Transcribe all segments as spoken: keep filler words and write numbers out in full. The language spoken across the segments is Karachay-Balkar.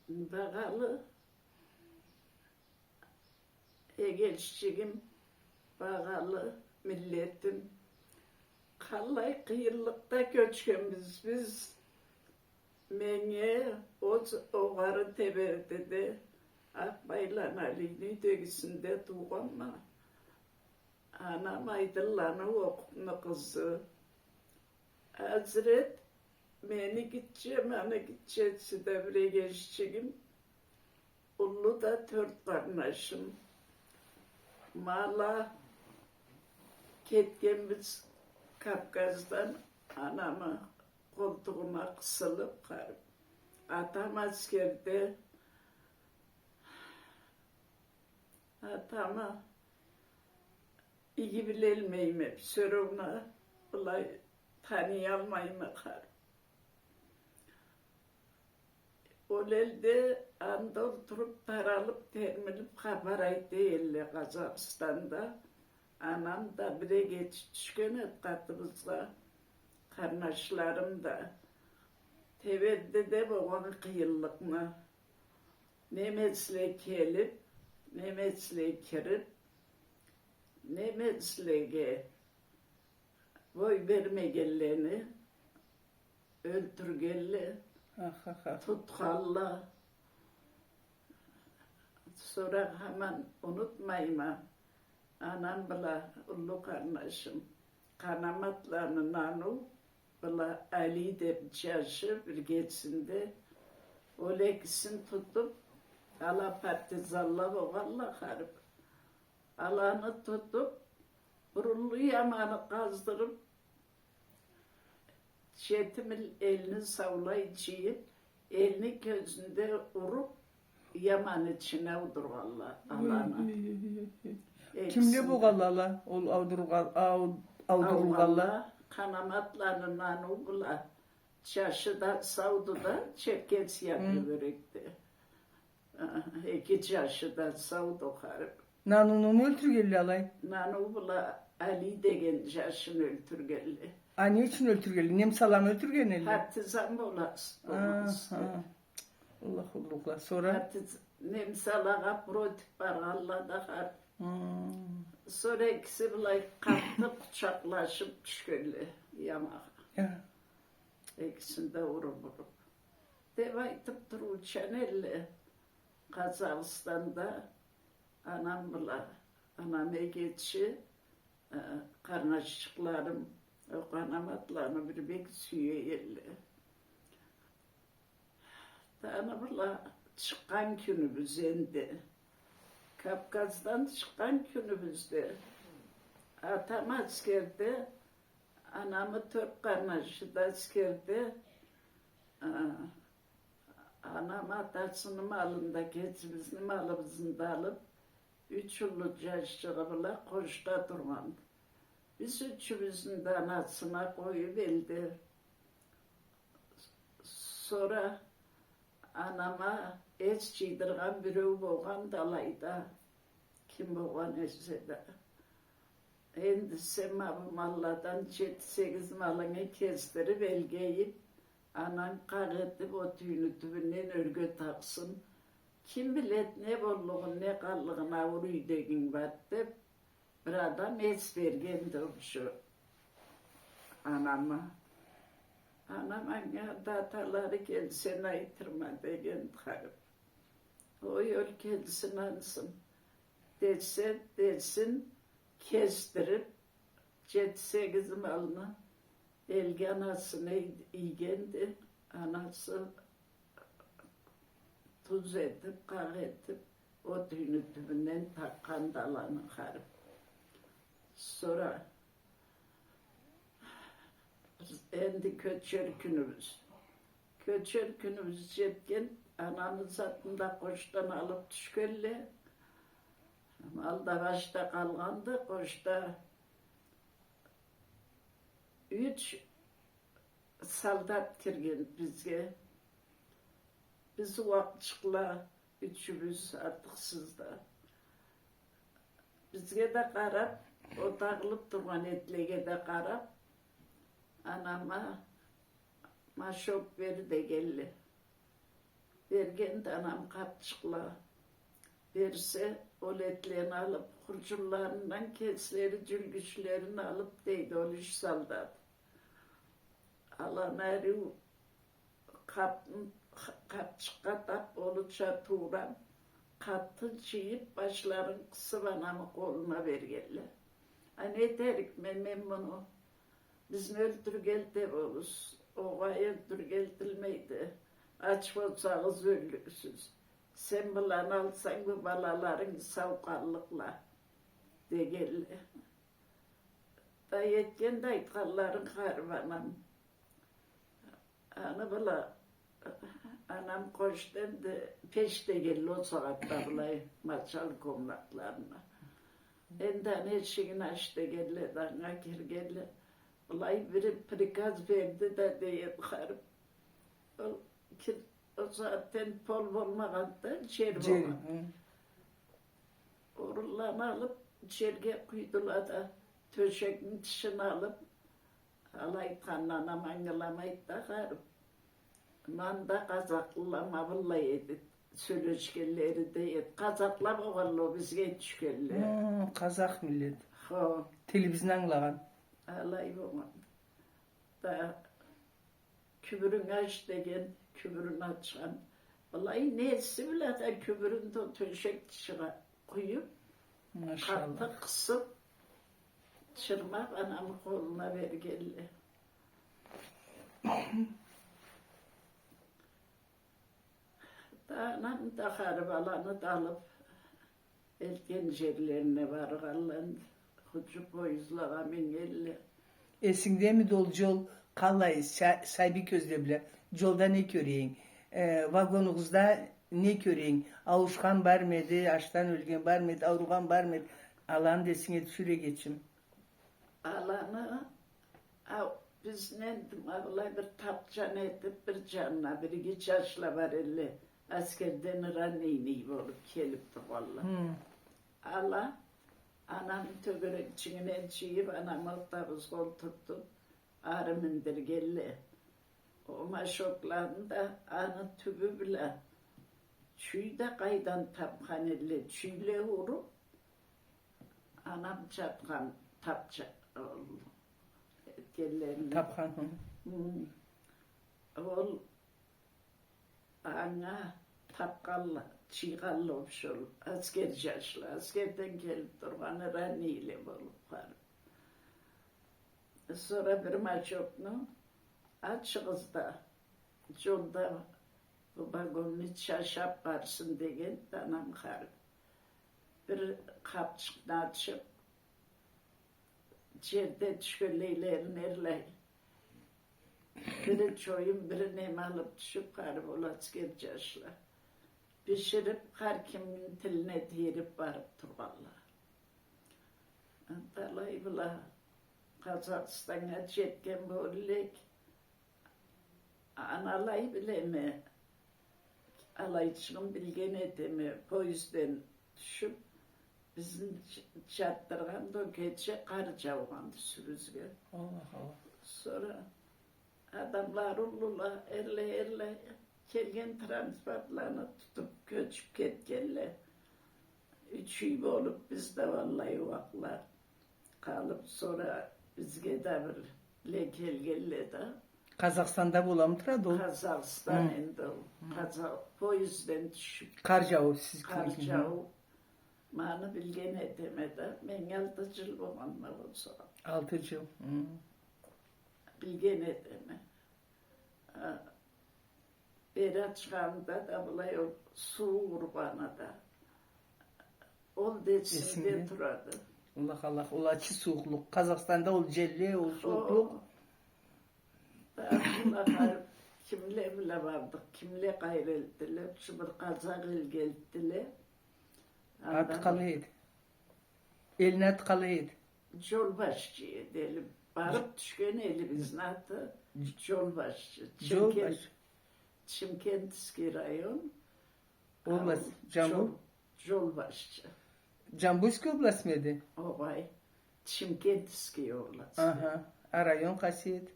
Багъалы эгеччигим, багъалы миллетим, къаллай къыйынлыкъда кёчгенбиз биз. Меннге ол огъары Тебердиде Акъбайланы Алийни юйдегисинде туугъанма. Анам Айдынланы Окъупну къызы. Азрет мени гитчем, аны гитчеси да бир эгеччигим. Уллу да тёрт къарнашым. Ма ала кетгенбиз Кавказдан, анамы къолтугъуна къысылып къарып. Атам аскерде, атамы иги билелмейме, сёрюуюн былай таныялмайма къарып. Ол элде анда олтуруп, таралып, термилип хапар айта элле Къазахстанда. Анам да бир эгечи тюшген эди къатыбызгъа, къарнашларым да. Тебердиде болгъан къыйынлыкъны, немецле келип, немецле кирип, немецлеге бой бермегенлени ёлтюргенле, Ахаха. Тутханла. Сора хаман унутмайма, анам бла уллу къарнашым, Къанаматланы Нану бла Али деп джашы биргесинде, ол экисин тутуп, ала партизанла болгъанла къарып. Аланы тутуп, бир уллу яманы къаздырып, джети мил элни саулай джыйып, элни кёзюнде уруп, яманы ичине аудургъанла аланы. Ой, ой, ой, ой. Кимле болгъанла ала, ол аудургъан-, ау-, аудурулгъанла? Аугъанла, Къанаматланы Нану бла, джашы да сауду да, Черкесияда, хы, тёгерекде. А, эки джашы да сауду къарып. Нануну ёлтюргенле алай? Нану бла Али деген джашын ёлтюргенле. А не ючюн ёлтюргенле? Немсаламы ёлтюрген элле? Партизан боласыз, болмасыз деп. Аллах уллукъла. Сора? Партиз-, немсалагъа против баргъанла да къарып. Хы. Сора экиси былай къаты къучакълашып тюшгенле ямагъа. Я. Экисин да уруп-уруп. Деп айтып туруучан элле. Къазахстанда анам бла, анам эгечи, э, къарнашчыкъларым, ол Къанаматланы бир бек сюе элле. Да аны бла чыкъгъан кюнюбюз энди. Кавказдан чыкъгъан кюнюбюзде атам аскерде, анамы тёрт къарнашы да аскерде, а, анам атасыны малын да, кесибизни малыбызны да алып, юч уллу джашчыгъы бла къошда тургъан. Биз ючюбюзню да анасына къоюп элде. Сора анама эс джыйдыргъан биреу болгъанды алайда. Ким болгъан эсе да. Энди сен ма бу малладан джети-сегиз малынгы кесдирип, элге ийип, ананг къакъ этип, ол тюйню тюбюнден ёрге такъсын. Ким билед, не боллугъун, не къаллыгъын, ауур юйдегинг барды деп, бир адам эс бергенди, ол киши анама. Анам анга да аталары келсе айтырма деген къарып. Ой, ол келсин, ансын. Десе, десин, кесдирип, джети-сегиз малны элге анасына ий-, ийгенди. Анасы туз этип, къакъ этип, ол тюйню тюбюнден такъгъанды аланы къарып. Сора энди кёчер кюнюбюз. Кёчер кюнюбюз джетген, анамы затын да къошдан алып тюшгенле. Мал да башда къалгъанды, къошда юч солдат кирген бизге. Биз ууакъчыкъла, ючюбюз, артыкъсыз да. Бизге да къарап, ол тагъылып тургъан этлеге да къарап, анама машок бер дегенле. Бергенди анам къапчыкъла. Берсе, ол этлени алып, хурджунларындан кеслери джюлгючлерин алып, дейди, ол юч солдат. Аланы ариу къапны, къапчыкъгъа тап болурча туурап, къаты джыйып, башларын къысып, анамы къолуна бергелле. А не этерикме мен муну? Бизни ёлтюргелле, деб, ол уз, огъай, ёлтюргелле, тилмейди. Ач болсагъыз, ёллюксюз. Сен быланы алсанг, бу балаларынг сау къаллыкъла, дегелле. Да этген да айтханларын харип анам. Аны бла анам къошду энди, пеш дегелле ол сагъатда былай, мочалый комнатларына. Энди аны эшигин ач дегелле да, анга киргелле. Былай бири приказ берди да, дейди, харип. Ол кир-, ол сагъатда пол болмагъанды да, джер болгъан. Орунланы алып, джерге къуйдула да, тёшекни тышын алып, алай айтханын анам ангыламайды да, харип. Мында къазахлыла ма быллай эди, сёлешгенлери да эди. Къазахла болгъалла, бизге тюшгелле. Хы, къазах миллет. Хо. Тилибизни ангылагъан. Алай болгъан. Да кюбюрюнг ач деген, кюбюрюн ачхан. Былай неси бла да кюбюрюн да тёшек тышына къуюп, машалла, къаты къысып, чырмап, анамы къолуна бергелле. Да анам да харип, аланы да алып, элтген джерлерине баргъалла, худж поездлагъа мингелле. Эсингдемиди ол джол, къалай, са-, сабий кёзле бла? Джолда не кёрейинг? Э, вагонугъузда не кёрейинг? Ауушхан бармы эди, ачдан ёлген бармы эди, ауругъан бармы эди? Аланы да эсинге тюшюр, эгечим. Аланы, а, бизни энди ма былай бир тапчан этип, бир джанына бир иги джашла бар элле, аскерден раненый болуп келип тургъалла. Хы. Ала анамы тёгерекчигине джыйып, анамы алкъабызгъа олтуртуп, ары миндиргелле. О машокланы да аны тюбю бла чюй да къайдан тапхан элле, чюйле уруп, анам джатхан тапча-, ол этгенлерини. Тапхан, хы. Хы. Ол анга тапхалла, джыйхалла общий ол аскер джашла. Аскерден келип тургъаны раненыйле болуп барып. Сора бир машокну ачыгъыз да, джолда бу вагонну чачап барсын деген да анам харип. Бир къапчыкъны ачып, джерде тюшген лейлерин эрлай. Бири чоюм, бири неме алып тюшюп, харип ол аскер джашла. Биширип, хар кимни тилине тийирип барып тургъалла. Талай бла Къазахстаннга джетген боллек, аны алай билеме, алайчыгъын билген этеме, поездден тюшюп, бизни дж-, джатдыргъанды, ол кече къар джаугъанды юсюбюзге. Аллах, Аллах. Сора адамлары уллула, эрлай, эрлай келген транспортланы тутуп, кёчюп кетгелле. Юч юй болуп, биз да валлахи уакъла къалып, сора бизге да бирле келгелле да. Къазахстанда боламы турады ол? Къазахстан, хы, энди ол. Хы. Къаза-, поездден тюшюп. Къар джауп, сиз... Къар джауп. Ма аны билген этеме да, меннге алты джыл болгъанды ма болса. Алты джыл. Хы. Билген этеме. А, бери ачханында да былай ол сууукъ ургъаны да. Ол да эсимде турады. Аллах, Аллах, ол ачы сууукълукъ. Къазахстанда ол джелле, ол сууукълукъ. Да, аллах, кимле бла бардыкъ, кимле къайры элтдиле, шу бир къазакъ элге элтдиле. Аты къалай эди? Элни аты къалай эди? Джолбашчы эди эли. Барып тюшген элибизни аты Джолбашчы. Джолбашчы. Чимкент-, Чимкентский район. Область, а, Джамбу-, Джол-, Джолбашчы. Джамбуйский областьмы эди? Огъай, Чимкентский область. Аха. А район къайсы эди?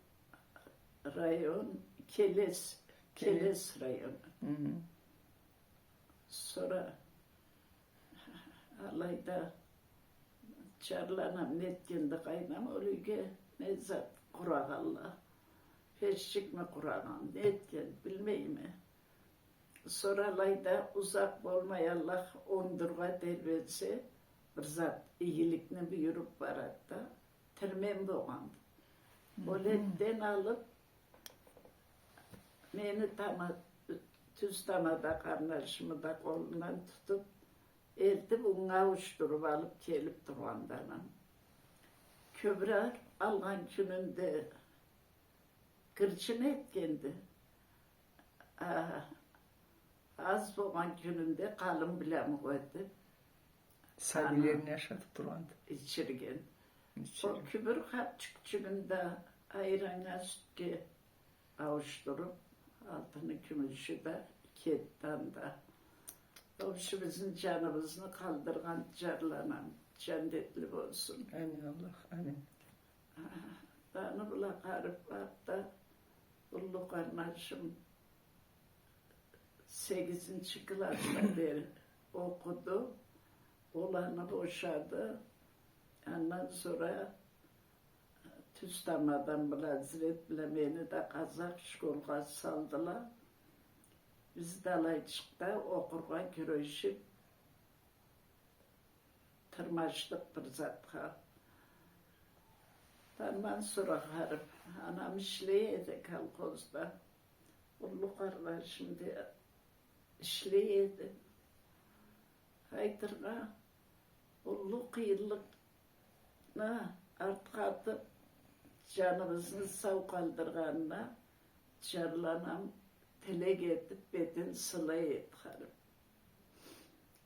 Район Келес, Келес. Келес району. Хы. Сора алайда джарлы анам нетгенди, къайдам, ол юйге не зат къурагъанла, пешчикми къурагъан, нетген, билмейме. Сора алайда узакъ болмай, Аллах онгдургъа тербенсе, бир зат игиликни буюруб барад да, тирмен болгъанды. Ол этден алыб, мени тама-, тюз тамада къарнашымы да къолундан тутуб, элтиб, унга ауушдуруб алыб келиб тургъанды анам. Кёбюрек алгъан кюнюнде гырджын этгенди. А, аз болгъан кюнюнде къалын бла мугъа этиб, сабийлерин ашатыб тургъанды. Ичирген. Ол кюбюр хапчыкчыгъын да айраннга, сютге ауушдуруб, алтыны, кюмюшю да кетди анда. Общий, бизни джаныбызны къалдыргъан джарлы анам, джандетли болсун. Амин, Аллах, амин. Аны бла къарыб, артда уллу къарнашым сегизинчи классха дери окъуду. Ол аны бошады. Андан сора тюз тамадам бла, Азрет бла мени да къазакъ школгъа салдыла. Биз да алайчыкъда окъургъа кюрешиб, тырмашдыкъ бир затха. Андан сора къарыб, анам ишлей эди колхозда. Уллу къарнашым да ишлей эди. Айтыргъа, уллу къыйынлыкъны артха атыб, джаныбызны сау къалдыргъанына джарлы анам тилек этиб, бетин сылай эди, къарыб.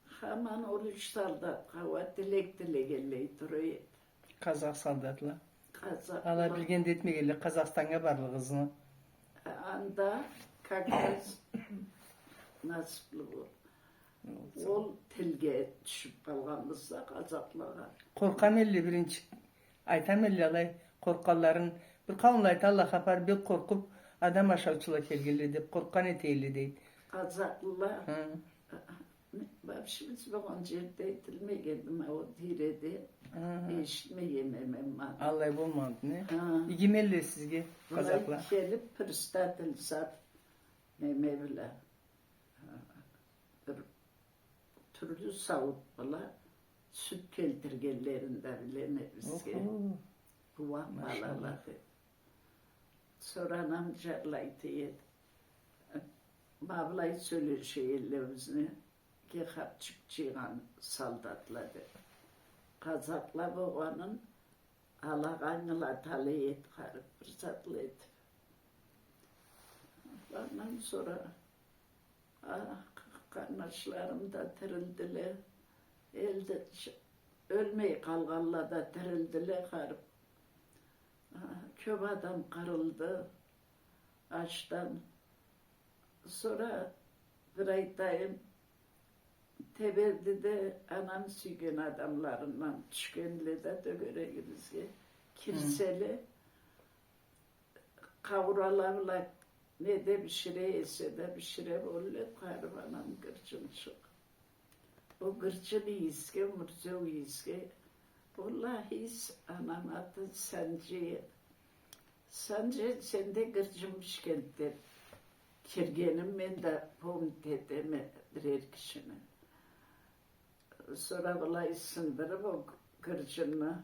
Хаман ол юч солдатха уа тилек тилегенлей тура эди. Къазакъ солдатла. Къазакъла. Ала билген да этмегенле Къазахстаннга барлыгъызны. Анда как раз насыблы бол. Ол тилге тюшюб къалгъанбыз да къазакълагъа. Къоркъгъан элле биринчи. Айтама элле алай къоркъгъанларын. Бир къауумла айталла, хапар, бек къоркъуб, адам ашаучула келгенле деб, къоркъгъан эте элле, дейди. Къазакълыла. Хы. Вообще биз болгъан джерде этилмегенди ма ол тийреде. Хы. Эшитмегенме мен ма. Аллай болмады, не? Хы. Игиме элле сизге, былай къазакъла келиб, председатель зат неме бла, бир тюрлю сауут бла сют келтиргенлерин да билеме бизге. Охо. Къууан, машаллах, балала деб. Сора анам джарлай эте эди. Ма былай сёлеше элле бизни, ке хапчык джыйгъан солдатла деб. Къазакъла болгъанын алагъа ангылаталай эди, къарыб, бир затла этиб. Андан сора, а, къарнашларым да тирилдиле. Элде ч-, ёлмей къалгъанла да тирилдиле, къарыб. А, кёб адам къырылды ачдан. Сора, бир айтайым, Тебердиде анам сюйген адамларындан тюшгенле да тёгерегибизге, хы, кирселе, къауурала бла, не да бишире эсе да, бишире болле, къарыб, анам гырджынчыкъ. Ол гырджын ийисге, мурзеу ийисге, уаллахи, анам атын Санджи эди. Санджи, сенде гырджын бишгенди деб киргенин мен да помнить этеме, бирер кишини. Сора былай сындырыб ол гырджынны,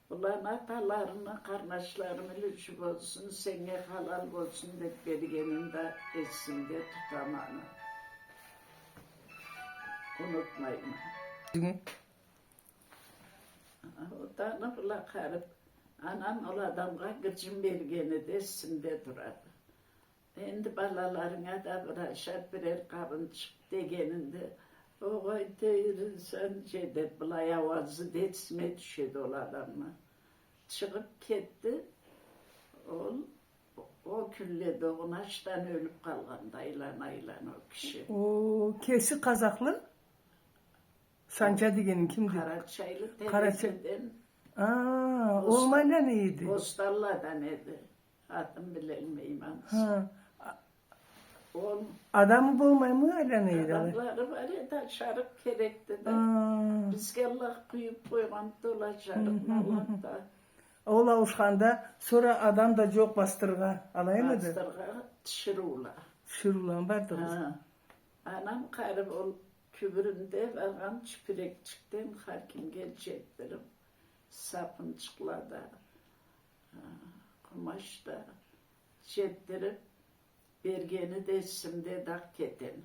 улан аталарыны, къарнашларыны юлюшю болсун, сеннге халал болсун деб бергенин да эсимде тутама аны. Унутмайма. Хы. Ол да аны бла къарыб, анам ол адамгъа гырджын бергени да эсимде турады. Энди балаларынга да бир ашат, бирер къабынчыкъ дегенинде, огъай, тейри, Санджи деб, былай ауазы да эсиме тюшеди ол адамны. Чыгъыб кетди. Ол, ол кюнледе огъуна ачдан ёлюб къалгъанды, айлана-айлана ол киши. О, кеси къазахлы? Санджи дегенинг кимди? Къарачайлы, Къарачай-, Тебердиден. А, Бос-, ол манга не эди? Бостанладан эди. Атын билелмейме. Хы. А, Ол адамы болмаймы айлана эди алай? Адамлары бар эди, ашарыкъ керекди да. Бизге Аллах къуюп къойгъанды ол ашарыкъны, Аллах да. Ол ауушханда, сора адам да джокъ басдырыргъа, алаймыды? Басдырыргъа тиширыула. Тиширыула бардыгъыз. Анам къарып ол кюбюрюнде баргъан чюпюрекчикден хар кимге джетдирип, сапынчыкъла да, къумач да джетдирип, бергени да эсимде да, кетген.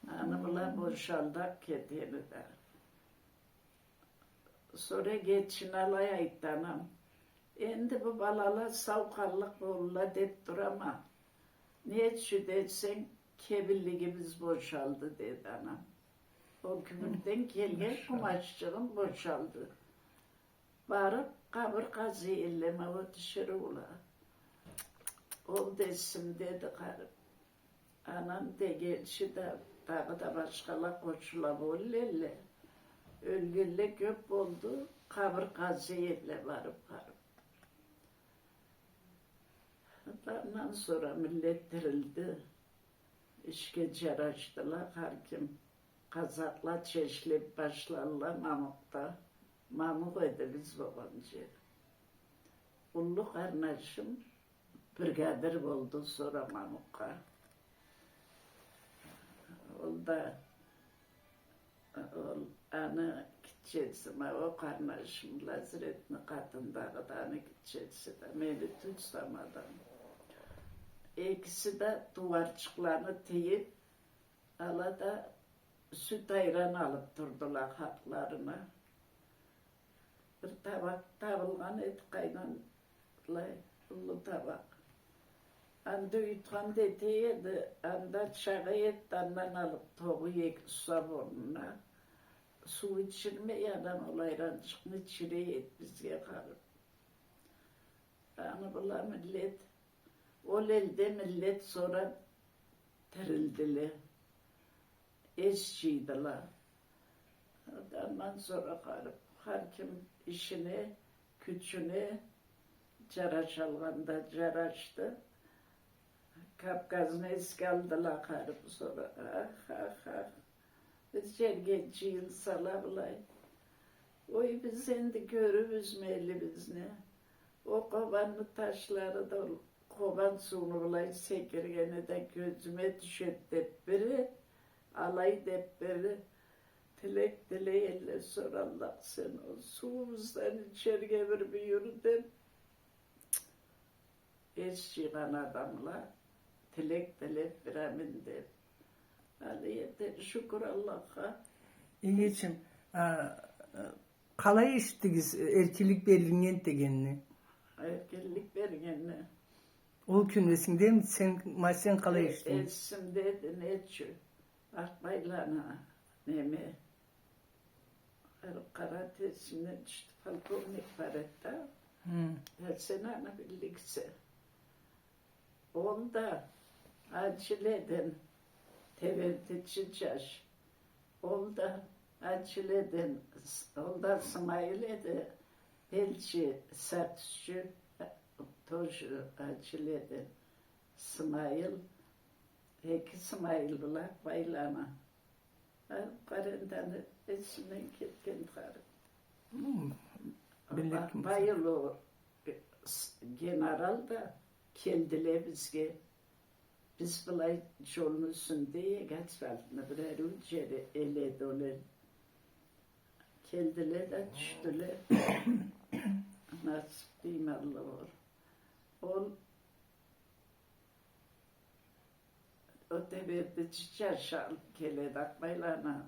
Аны бла бошалды, кетгени да. Сора кетчи алай айтды анам: «Энди бу балала сау къаллыкъ болурла деп турама. Не ючюн десенг, кебинлигибиз бошалды», — деди анам. Ол кюбюрден келген къумаччыгъым бошалды. Барып, къабыр къазый элле ма ол тиширыула. Ол да эсимдеди, къарып. Анам дегенчи да, дагъыда башхала къошула болур элле. Ёлгенле кёп болду, къабыр къазый элле барып, къарып. Андан сора миллет тирилди. Ишге джарашдыла хар ким. Къазакъла чешлеп башладыла Мамукъда. Мамукъ эди биз болгъан джер. Уллу къарнашым бригадир болду сора Мамукъгъа. Ол да, ол, аны гитчеси, ма ол къарнашым, лазаретни къатындагъы да аны гитчеси да, мени тюз тамадам. Экиси да тууарчыкъланы тийип, ала да сют-айран алып турдула хакъларына. Бир табакъ табылгъан эди къайдан, былай, уллу табакъ. Анда уютхан да эте эди, анда чагъа эди, андан алып тогъуй эди сусап орнуна. Суу ичирмей адам ол айранчыкъны, ичире эди бизге къарып. Аны бла миллет, ол элде миллет сора тирилдиле, эс джыйдыла. Андан сора къарып, хар ким ишине, кючюне джарашалгъанда джарашды. Кавказны эсге алдыла къарып сора. Ах, ах, ах. Бир джерге джыйылсала былай. Ой, биз энди кёрюрбюзмю элибизни? Ол Къобанны ташлары да, ол Къобан сууну былай секиргени да кёзюме тюшеди деп бири, алай деп бири тилек тилей элле, сора Аллах, сен ол суубуздан ичерге бир буюр деп. Эс джыйгъан адамла тилек тилеп, бир амин деп. Алай эте, шукур Аллахха. Эгечим, а, къалай эшитдигиз эркинлик берилиннген дегенни? Эркинлик бергенни. Ол кюн эсингдеми? Сен, ма сен къалай эшитдинг? Эсимдеди, нечик. Акъбайланы, неме, къара, къара, эсимден тюшдю, полковник бар эди да. Хы. Э, сен аны билликсе. Ол да Аджиледен, тебердичи джаш. Ол да Аджиледен, ол да Смайыл эди, белчи, сатышчы, тоже Аджиледен. Смайыл, эки Смайыл была, Акъбайланы. Къара энди, аны эсимден кетген, къарып. Хы, билдим. Байыл ол, э, с-, генерал да келдиле бизге. Биз былай джолну юсюнде эдик, асфальтны бир ариу джери эле эди ол эл. Келдиле да тюшдюле. Насып дейме, Аллах. Ол Ол тебердичи джаш алып келеди Акъбайланы.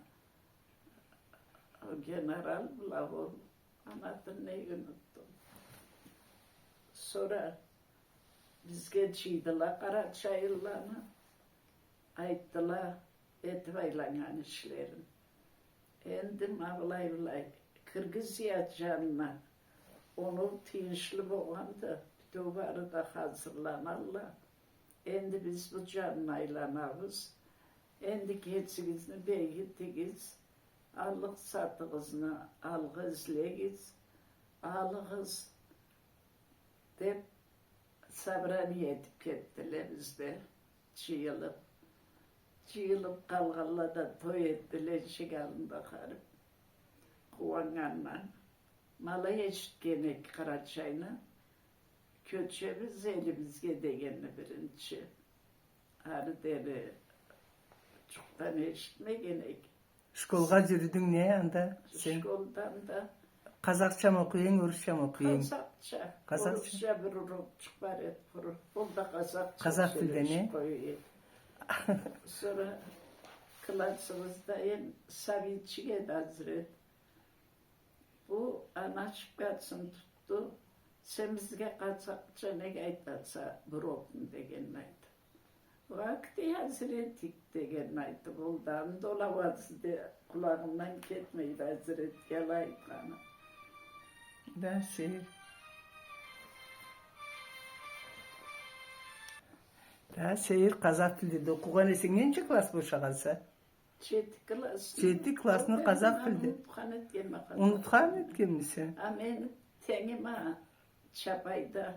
Ол генерал была ол. Аны атын неге унутдум. Сора бизге джыйдыла къарачайлыланы. Айтдыла этип айланнган ишлерин. Энди ма былай-былай, Кыргызия джанына, оноу тыйыншлы болгъанды, бютеу бары да хазырланалла. Энди биз бу джанына айланабыз. Энди кесигизни бегитигиз, аллыкъ-сатыгъызны алгъа излегиз, алыгъыз, деп, собрание этип кетдиле бизде, джыйылып. Джыйылып къалгъанла да той этдиле эшик аллында харип, къууаннгандан. Ма алай эшитген эдик Къарачайны, кёчебиз элибизге дегенни биринчи. Ары дери джукъдан эшитмеген эдик. Школгъа джюрюдюнг не анда сен? Школдан да. Къазакъчамы окъуй эдинг, орусчамы окъуй эдинг? Къазакъча. Къазакъча. Орусча бир урокчукъ бар эди, бир урок. Ол да къазакъча. Къазакъ тилде не? Сёлешип къоя эди. Сора классыбызда эм сабийчик эди Азрет. Бу аны ашыкъгъасын тутду. Сен бизге къазакъча неге айтаса бу урокну дегенни айтды. Вакъти Азрет дегенни айтды. Болду, анда ол ауазы да къулагъымдан кетмейди, Азрет алай айтханы. Да, сейир. Да, сейир, къазакъ тилде да окъугъан эсенг, ненча класс бошагъанса? Джети класс. Джети классны къазакъ тилде. Унутхан этгенме къазакъ. Унутхан этгенмисе? А мени тенгим а Чапайда.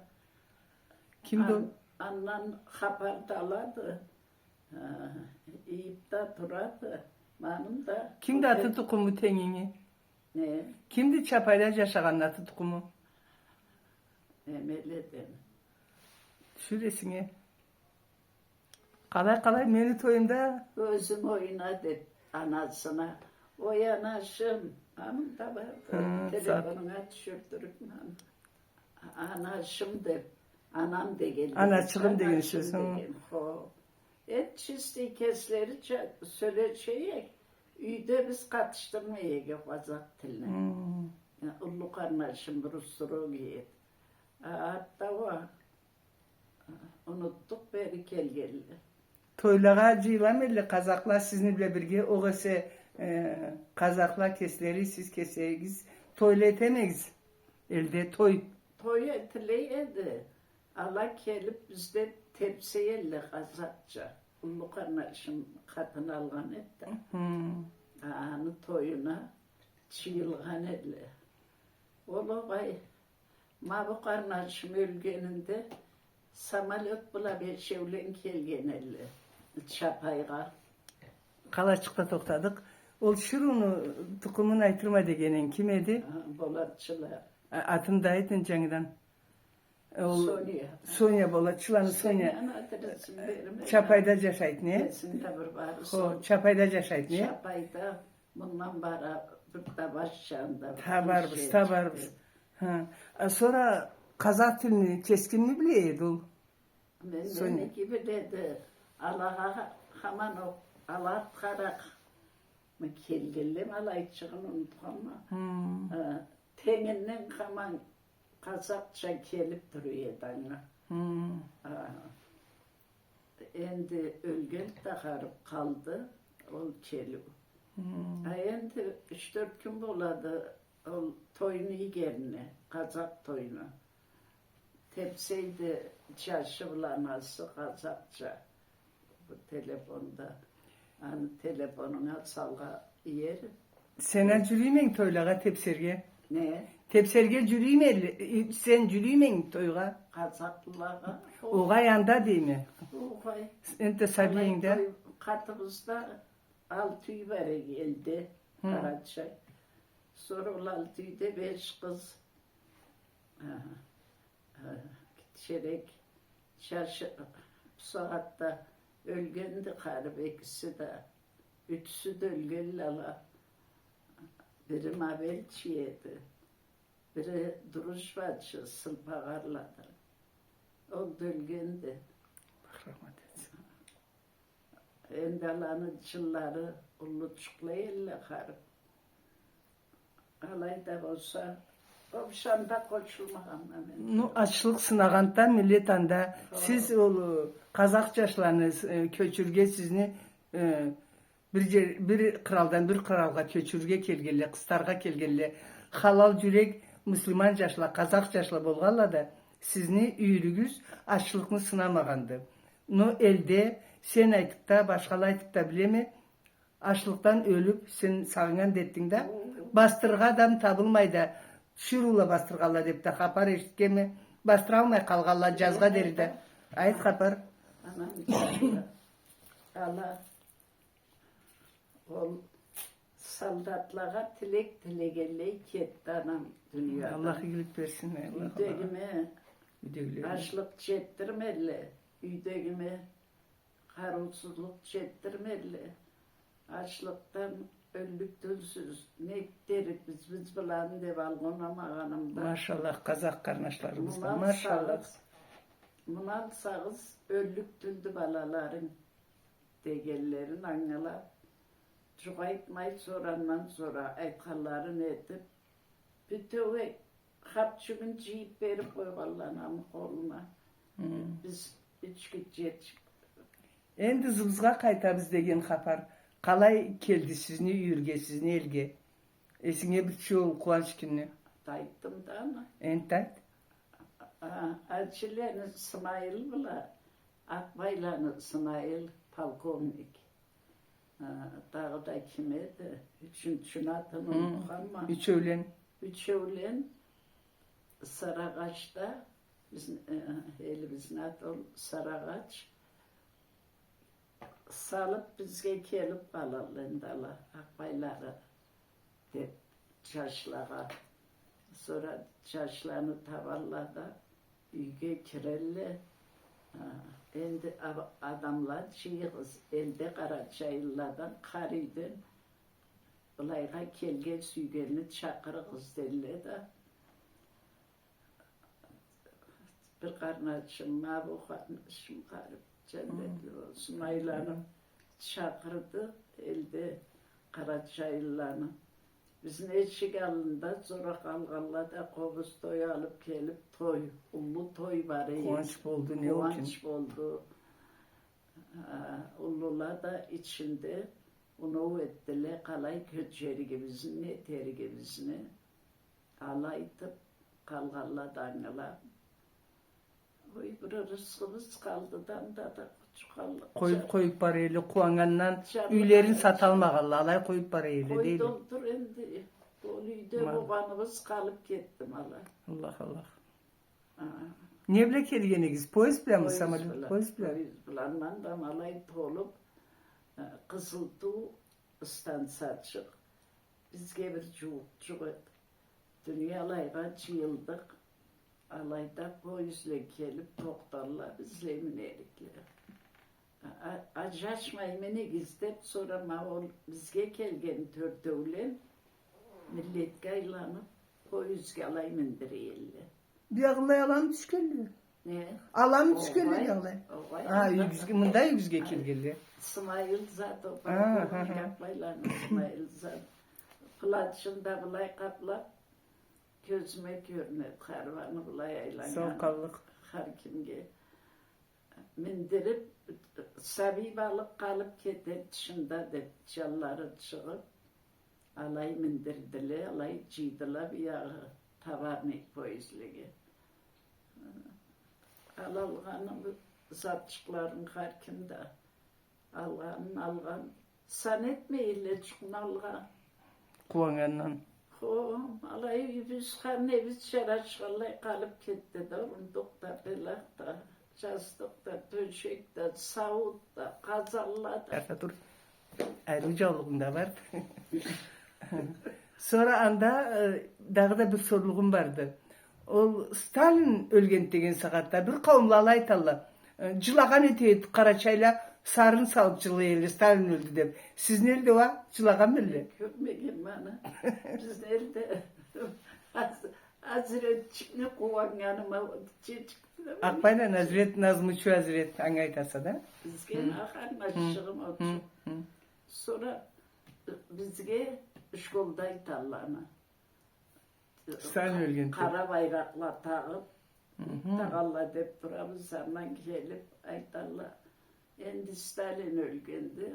Кимди ол? Ан-, андан хапар да алады. Э, ийип да турады. Маным да. Кимди аты, тукъуму тенгинги? Не? Кимди Чапайда джашагъанны аты, тукъуму? Эмеледен. Тюшюр эсинге. Къалай, къалай, мени тоюмда. Ёзюнг ойна деп, анасына. Ой, анашым, анам да барды. Хы, телефонунга тюшюрдюрюп, ана-, анашым деп, анам деген. Анашыгъым деген сёз, хы. Деген, хо. Э, чисто кеслерича сёлешейек, юйде биз къатышдырмай эдик къазакъ тилни. Хы. Э, уллу къарнашым русский эди. А, артда уа Унутдукъ бери келгенле. Тойлагъа джыйыламы эдиле къазакъла сизни бла бирге, огъесе, э, къазакъла кеслери, сиз кесегиз тойла этемегиз? Элде той. Той этиле эди. Ала келип бизде тепсей элле къазакъча. Уллу къарнашым къатын алгъан эди да. Хы. Аны тоюна джыйылгъан элле. Ол огъай Ма бу къарнашым ёлгенинде самолёт бла бешеулен келген элле Чапайгъа. Къалачыкъда тохтадыкъ. Ол Шируну тукъумун айтырма дегенинг ким эди? А, Болатчыла. А, атын да айт энди джангыдан. Ол Соня. Соня Болатчыланы, Соня. Соняны атын эсимде бермей. Чапайда джашайды, не? Эсимде бир бары. Хо, Чапайда джашайды, не? Чапайда. Мындан бара бир да баш джанында. Табарбыз, табарбыз. Хы. А сора къазакъ тилни кескинми биле эди ол? Мен, Соня? Меники биледи. Алагъа хаман окъ-, ала артхаракъмы келгенле, ма алайчыгъын унутханма. Хы. Э, тенгинден хаман къазакъча келип тура эди анга. Хы. А. Энди ёлгенди да харип, къалды ол келиу. Хы. А энди юч-тёрт кюн болады ол тойну ийгенине, къазакъ тойну. Тепсейди джашы бла анасы къазакъча бу телефонда. Аны телефонунга салгъа иери. Сен а джюрюймюнг тойлагъа тепсерге? Не? Тепсерге джюрюйме, э, сен джюрюймюнг тойгъа? Къазакълагъа. Огъай, анда дейме. Огъай. Энтда сабийинг да. Къалай той, къатыбызда алты юй бар эди элде, хы, Къарачай. Сора ол алты юйде беш къыз. Аха. Э, кичирек джашы бусагъатда ёлгенди харип экиси да. Ючюсю да ёлгенле ала. Бири ма белчи эди. Бири дружбачы, Сылпагъарлады. Ол да ёлгенди. Аллах рахмат этсин. Энди аланы джыллары уллучукъла элле харип. Алай да болса, общанда къошулмагъанма мен. Ну, ачлыкъ сынагъанда миллет анда, хо, сиз ол, э, къазакъ джашланы, э, кёчюрге сизни, э, бир джер-, бир къралдан бир къралгъа кёчюрге келгенле, къыстаргъа келгенле, халал джюрек муслиман джашла, къазакъ джашла болгъанла да, сизни юйюрюгюз ачлыкъны сынамагъанды. Но элде сен айтып да, башхала айтып да билеме, ачлыкъдан ёлюп, сен сагъыннган да этдинг да, бастырыргъа адам табылмай да, Ширула бастыргъанла деп да хапар эшитгенме, бастыралмай къалгъанла джазгъа дери да. Айт хапар. Анам, ала, Ол солдатлагъа тилек тилегенлей кетди анам дуниядан. Аллах игилик берсин, Аллах, Аллах. Юйдегиме ачлыкъ чекдирмелле, юйдегиме къарыусузлукъ чекдирмелле. Ачлыкъдан ёллюк тюлсюз, не этерикбиз биз, биз быланы деп алгъа унамагъанымда. Машаллах, къазакъ къарнашларыбызгъа. Машаллах. Муну алсагъыз, ёллюк тюлдю балаларынг дегенлерин ангылап, джукъ айтмай, сора андан сора айтханларын этип, бютеу хапчюгюн джыйып берип къойгъанла анамы къолуна. Биз юч гитчечик. Энди ызыбызгъа къайтабыз деген хапар къалай келди сизни юйюрге, сизни элге? Эсинге бир джол къууанч кюнню. Айтдым да аны. Энди айт. А, Ажилени Сымайыл бла Акъбайланы Сымайыл полковник. А, дагъыда ким эди? Ючюнчюню атын унутханма. Ючеулен. Ючеулен Сарыагъачда, бизни, э, элибизни аты ол Сарыагъач. Салып бизге келип къалалла энди ала, Акъбайлары деп, джашлагъа. Сора джашланы табалла да, юйге кирелле. А, энди а-, адамла джыйыгъыз, элде къарачайлыладан хар юйден былайгъа келген, сюйгенни чакъырыгъыз, делле да. Бир къарнашым, ма бу къарнашым, къарып, джандетли болсун, айланып чакъырды элде къарачайлыланы. Бизни эшик аллында зора къалгъанла да къобуз той алып келип, той, уллу той бар эди. Къууанч болду, не учун? Къууанч болду. А, уллула да ичинде оноу этдиле, къалай кёчеригибизни, не этеригибизни. Алай айтып, къалгъанла да ангылап. Ой, бир рысхыбыз къалды да, анда да къучукъ аллыкъ. Къоюп, къоюп бара элле, къууаннгандан юйлерин саталмагъанла, алай къоюп бара элле, дейди. Къой толтур энди, ол юйде болгъаныбыз къалып кетди ма ала. Аллах, Аллах. А. Не бла келген эдигиз? Поезд бламы, самолёт? Поезд бла. Поезд бла. Поезд бла. Андан да ма алай толуп, э, Къызыл туу станциячыкъ. Бизге бир джууукъчукъ эди. Дуния алайгъа джыйылдыкъ. Алайда поездле келип тохталла, бизле минерикле. А, а, аджашмай минигиз деп, сора ма ол бизге келген тёртеулен миллетге айланып, поездге алай миндире элле. Биягъылай аланы тюшгенле. Не? Аланы тюшгенле биягъылай. Огъай, огъай. А, юйюгюзге, мында юйюгюзге келгенле. Сымайыл зат, о, а, полковник Акъбайланы Сымайыл зат. Плачын да былай къаплап, кёзюме кёрюнеди, харбаны былай айланнган. Сау къаллыкъ. Хар кимге. Миндирип, сабий бла алып къалып кетеди тышында деп, джанлары чыгъып, алай миндирдиле, алай джыйдыла биягъы товарный поездлеге. Алалгъаны затчыкъларын хар ким да алгъанын алгъан. Сан этмей элле джукъну алгъа. Къууаннгандан. Хо, алай юйюбюз, хар небиз джарашханлай къалып кетди да, орундукъ да, белакъ да, джастыкъ да, тёшек да, сауут да, къазанла да. Ата тур. Ариу джаулугъунг да бар. Сора анда, э, дагъыда бир сорлугъум барды. Ол Сталин ёлген деген сагъатда бир къауумла алай айталла. Э, джылагъан эте эди, къарачайла сарын салып джылай элле, Сталин ёлдю деп. Сизни элде уа джылагъанмы элле? Кёрмегенме аны. Бизни элде аз-, Азиретчикни къууаннганыма, Азирет, Назму чу Азирет, анга айтаса да? Бизге, ма къарнашчыгъым ол чу. Сора бизге школда айталла аны. Сталин ёлген. Къара байракъла тагъып, тагъалла деп турабыз, андан келип айталла. Энди Сталин ёлгенди,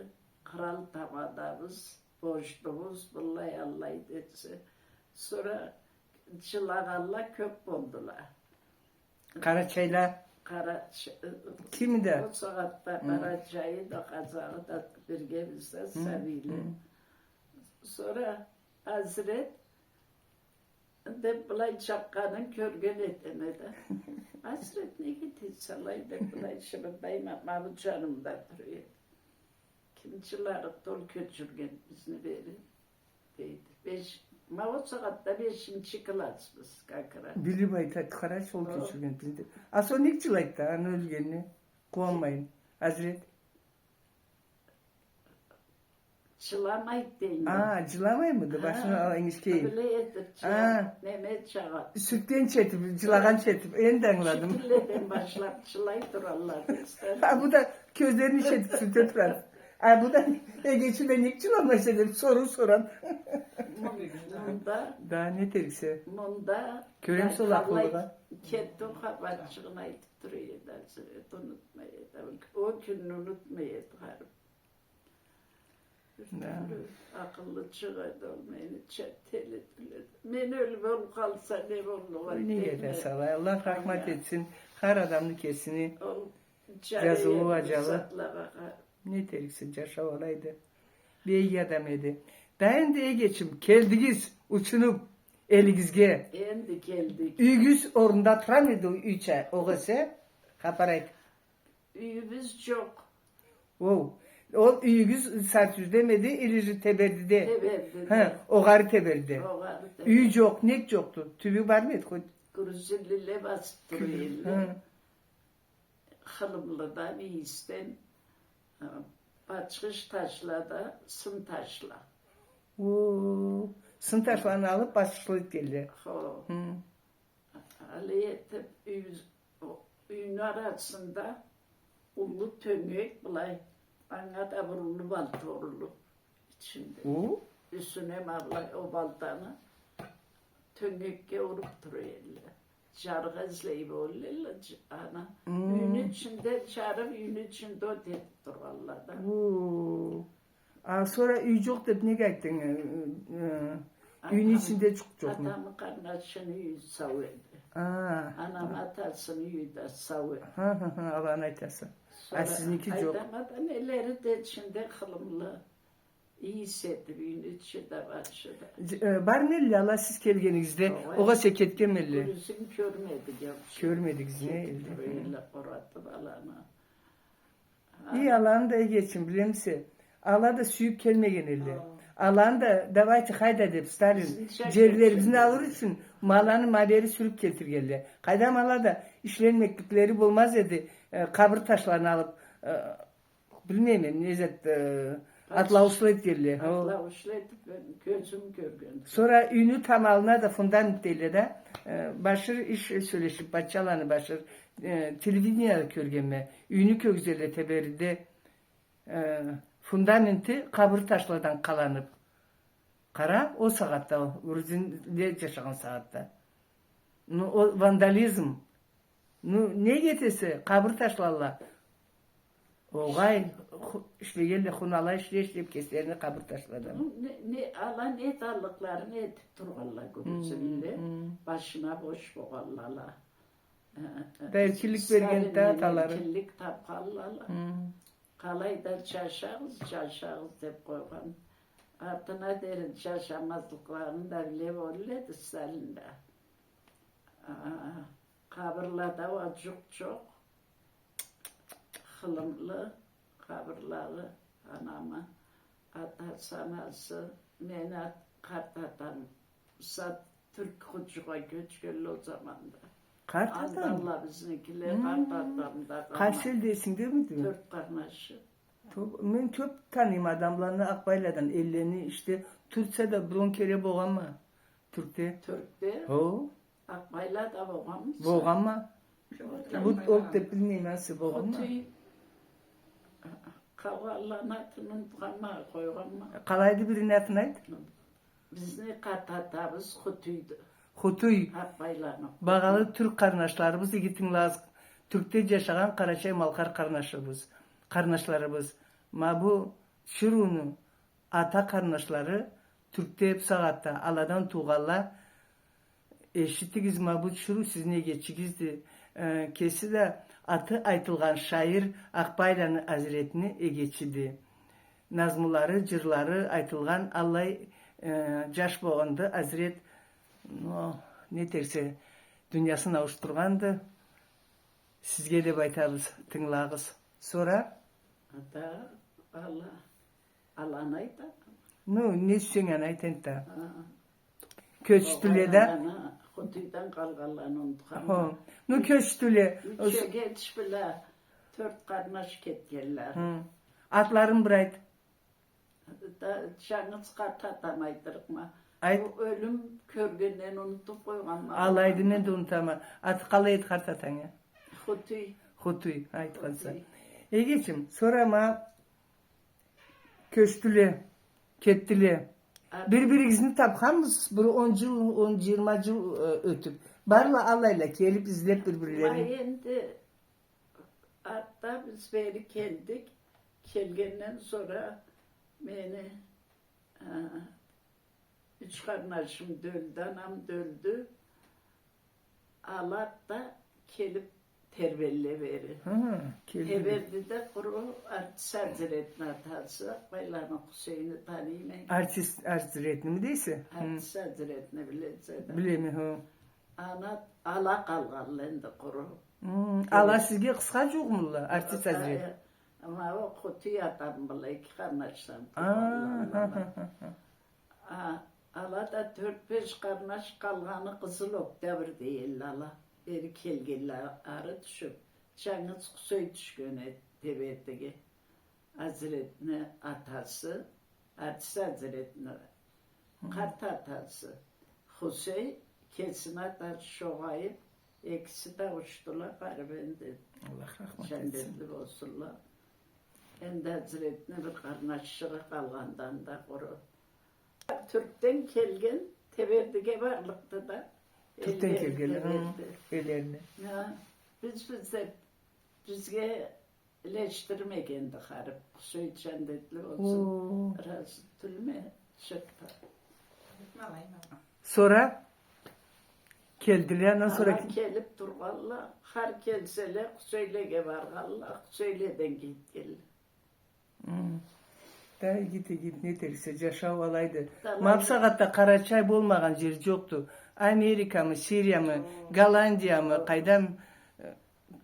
кърал тамадабыз, борчлубуз, быллай аллай десе. Сора джылагъанла кёп болдула. Къарачайла. Къарач-, ким да? Ол сагъатда къарачайы да, къазагъы да бирге бизде сабийле. Сора Азирет деп былай джакъгъанын кёрген этеме да. Азирет, неге этесе алай деп былай шыбырдайма, ма бу джанымда тура эди. Ким Джыларыкъды ол кёчюрген бизни бери, дейди. Беш, ма ол сагъатда бешинчи классбыз, как раз. Билип айтады, къарачы, ол кёчюрген бизни. А сора нек джылайды да, аны ёлгенине? Къууанмайын. Азрет. Джыламайды дейме. А, джыламаймыды? Башына алайын, ишкейин. Былай этип, неме чыгъады. Сюртгенча этип, джылагъанча этип. Энди ангыладым. Шу кюнледен башлап джылай туралла. А бу да кёзлерин ичи этип сюрте турады. А бу да, эгечи да нек джыламайса деп соруу сорады. Мында. Да, не этериксе. Мында. Кёремисе ол акъыллыгъа. Кетди ол хапарчыгъын айтып тура эди, Азрет, унутмай эди. Ол кюнню унутмай эди, харип. Да. Бир тюрлю акъыллычыкъ эди ол, мени чатели биледи. Мен ёлюп, ол къалса не боллукъ эди? Ой, не этерсе, Аллах рахмат этсин. Хар адамны кесини джазыуу, аджалы. Не этериксе, джашау алайды. Бек иги адам эди. Да энди, эгечим, келдигиз учунуп элигизге. Энди келдик. Юйюгюз орнунда турамыды, юйча, огъесе? Хапар айт. Юйюбюз джокъ. Оу. Ол юйюгюз Сартюздемиди, или же Тебердиде? Тебердиде. Хы, огъары Тебердиде. Огъары Тебердиде. Юй джокъ, нек джокъду? Тюбю бармыды хоть? Грузинлиле басып тура эдиле. Хы. Хылымлыдан, ийисден, э, бачхыш ташла да, сын ташла. О, сын ташланы алып, бачхышлыкъ этгенле. Хо. Хы. Алай этип, юй, о, юйню арасында уллу тёнгек былай, анга да бир уллу балта урулуп ичинде. О? Юсюне ма былай о балтаны тёнгекге уруп тура эдиле. Джарыкъ излей боллукъла, дж-, ана. Хы. Юйню ичинде джарыкъ, юйню ичинде от этип тургъанла да. О. А сора юй джокъ деп неге айтдынг? Э, э, юйню ичинде джукъ джокъму? Атамы къарнашыны юйю сау эди. А. Анамы атасыны юйю да сау эди. Хы, хы, хы, аланы айтаса. А сора сизники джокъ. Айтама да, нелери да ичинде хылымлы. Ийис этип, юйню ичи да, башы да. Дж-, э, бармы эдиле ала сиз келгенигизде? Огъай. Огъесе кетгенми эдиле? Кёзюм кёрмедик, джокъ. Кёрмедигиз, не эдиле? Кетип тура эдиле, къоратып аланы. И аланы да, эгечим, билемисе, ала да сюйюп келмеген эдиле. Аланы да, давайте, хайда деп, Сталин, джерлерибизни алыр ючюн ма аланы ма бери сюрюп келтиргенле. Къайдам, ала да ишленмекликлери болмаз эди, э, къабыр ташланы алып, э, билмейме, не зат, э, атлаушла этгенле. Атлаушла этип, мен кёзюм кёрген. Сора юйню тамалына да фундамент дейле да, э, Башир иш сёлешип, Батчаланы Башир, э, телевидениеде кёргенме. Юйню кёргюзелле Тебердиде, э, фундаменти къабыр ташладан къаланып. Къара, ол сагъатда, ол грузинле джашагъан сагъатда. Ну, ол вандализм. Ну, не этесе, къабыр ташлалла. Огъай, ху-, ишлегенле, хунала ишле ишлеп, кеслерини къабыр ташладан. Ну, не, не, ала не эталлыкъларын этип тургъанла грузинле. Хы, хы. Башына бош болгъанла ала. Да эркинлик берген да аталары. Эркинлик тапханла ала. Хы. Къалай да джашагъыз, джашагъыз деп къойгъан. Артына дери джашамазлыкъларын да биле боллукъ эди Сталин да. А, къабырлада уа джукъ джокъ. Хылымлы къабырлары, анамы атасы, анасы, мени ат-, къарт атам, сат Тюрк Худжугъа кёчгенле ол заманда. Къарт атам? Анда ала бизникиле, къарт атам да къалмады. Къайсы элде, эсингдемиди? Тёрт къарнашы. Мен кёп таныйма адамланы Акъбайладан, эллени, иште, Турцияда бир он кере болгъанма. Тюркде. Тюркде? Хо. Акъбайлада болгъанмыса? Болгъанма. Бу ол деп билмейме, сиз болгъанма. Хутуй. Къалгъанланы атын унутханма, къойгъанма. Къалайды, бирини атын айт. Бизни къарт атабыз Хутуйду. Хутуй. Акъбайланы. Багъалы тюрк къарнашларыбыз, иги тынгылагъыз. Тюркде джашагъан къарачай-малкъар къарнашыбыз, къарнашларыбыз. Ма бу Чуруну ата къарнашлары Тюркде бусагъатда, аладан туугъанла, эшитигиз, ма бу Чуру сизни эгечигизди. Э, кеси да аты айтылгъан шаир Акъбайланы Азретни эгечиди. Назмулары, джырлары айтылгъан аллай, э, джаш болгъанды Азрет, но, не этерсе, дуниясын ауушдургъанды. Сизге деп айтабыз, тынгылагъыз. Сора? Ата, ала. Аланы айта. Ну, не сюйсенг, аны айт энтда. Ха. Кёчдюле да. Къалгъанланы, Хутуйдан къалгъанланы унутханма. Хо. Ну, кёчдюле. Ючегенч бла тёрт къарнаш кетгенле. Хы. Атларын бир айт. Да, джангыз къарт атамы айтырыкъма. Айт. Ол ёлюм кёргенден унутуб къойгъанма. Алайды, мен да унутама. Аты къалай эди къарт атангы? Хутуй. Хутуй, айтханса. Хутуй. Эгечим, сора ма кёчдюле, кетдиле. Бир-биригизни табханмысыз, бир он джыл, он, джыйырма джыл, э, ётюб. Барла алайла келиб, излеб бир-бирлерин. Ма энди артда биз бери келдик. Келгенден сора мени, э, юч къарнашым да ёлдю, анам да ёлдю. Ала да келиб Тербенле бери. Хы, келди. Тебердиде къуру Артист Азретни атасы, Акъбайланы Хусейни таныйма. Артист Азретними дейсе? Хы. Артист Азретни билесе да. Билеме, хы. Ана, ала къалгъанла энди къуру. Хы, ала сизге къысха джуукъмула, Артист Азрет? Ма ол Хутуй атам бла эки къарнашдан туугъанла. А, ха, ха, ха. А, ала да тёрт-беш къарнаш къалгъаны Къызыл Октябрь дейелле ала. Бери келгенле ары тюшюб. Джангыз Хусей тюшген эди Тебердиге. Азретни атасы, Артист Азретни къарт атасы Хусей, кесини атасы Шогъайып, экиси да ауушдула, къариб энди. Аллах рахмат этсин. Джандетли болсунла. Энди Азретни бир къарнашчыгъы къалгъанды анда къуру. Тюркден келген, Тебердиге барлыкъды да. Тюркден келгенле, хы, эллерине. Хы, биз, биз деб, бизге илешдирмегенди харип. Хусей джандетли болсун. О. Разы тюлме, чыкъды. Сора келдиле, андан сора ала келип тургъанла, хар келселе, Хусейлеге баргъанла, Хусейледен кетгенле. Хм. Да, игит, игит, не этерсе, джашау алайды. Ма бусагъатда Къарачай болмагъан джер джокъду. Америкамы, Сириямы, Голландиямы, къайдам, э,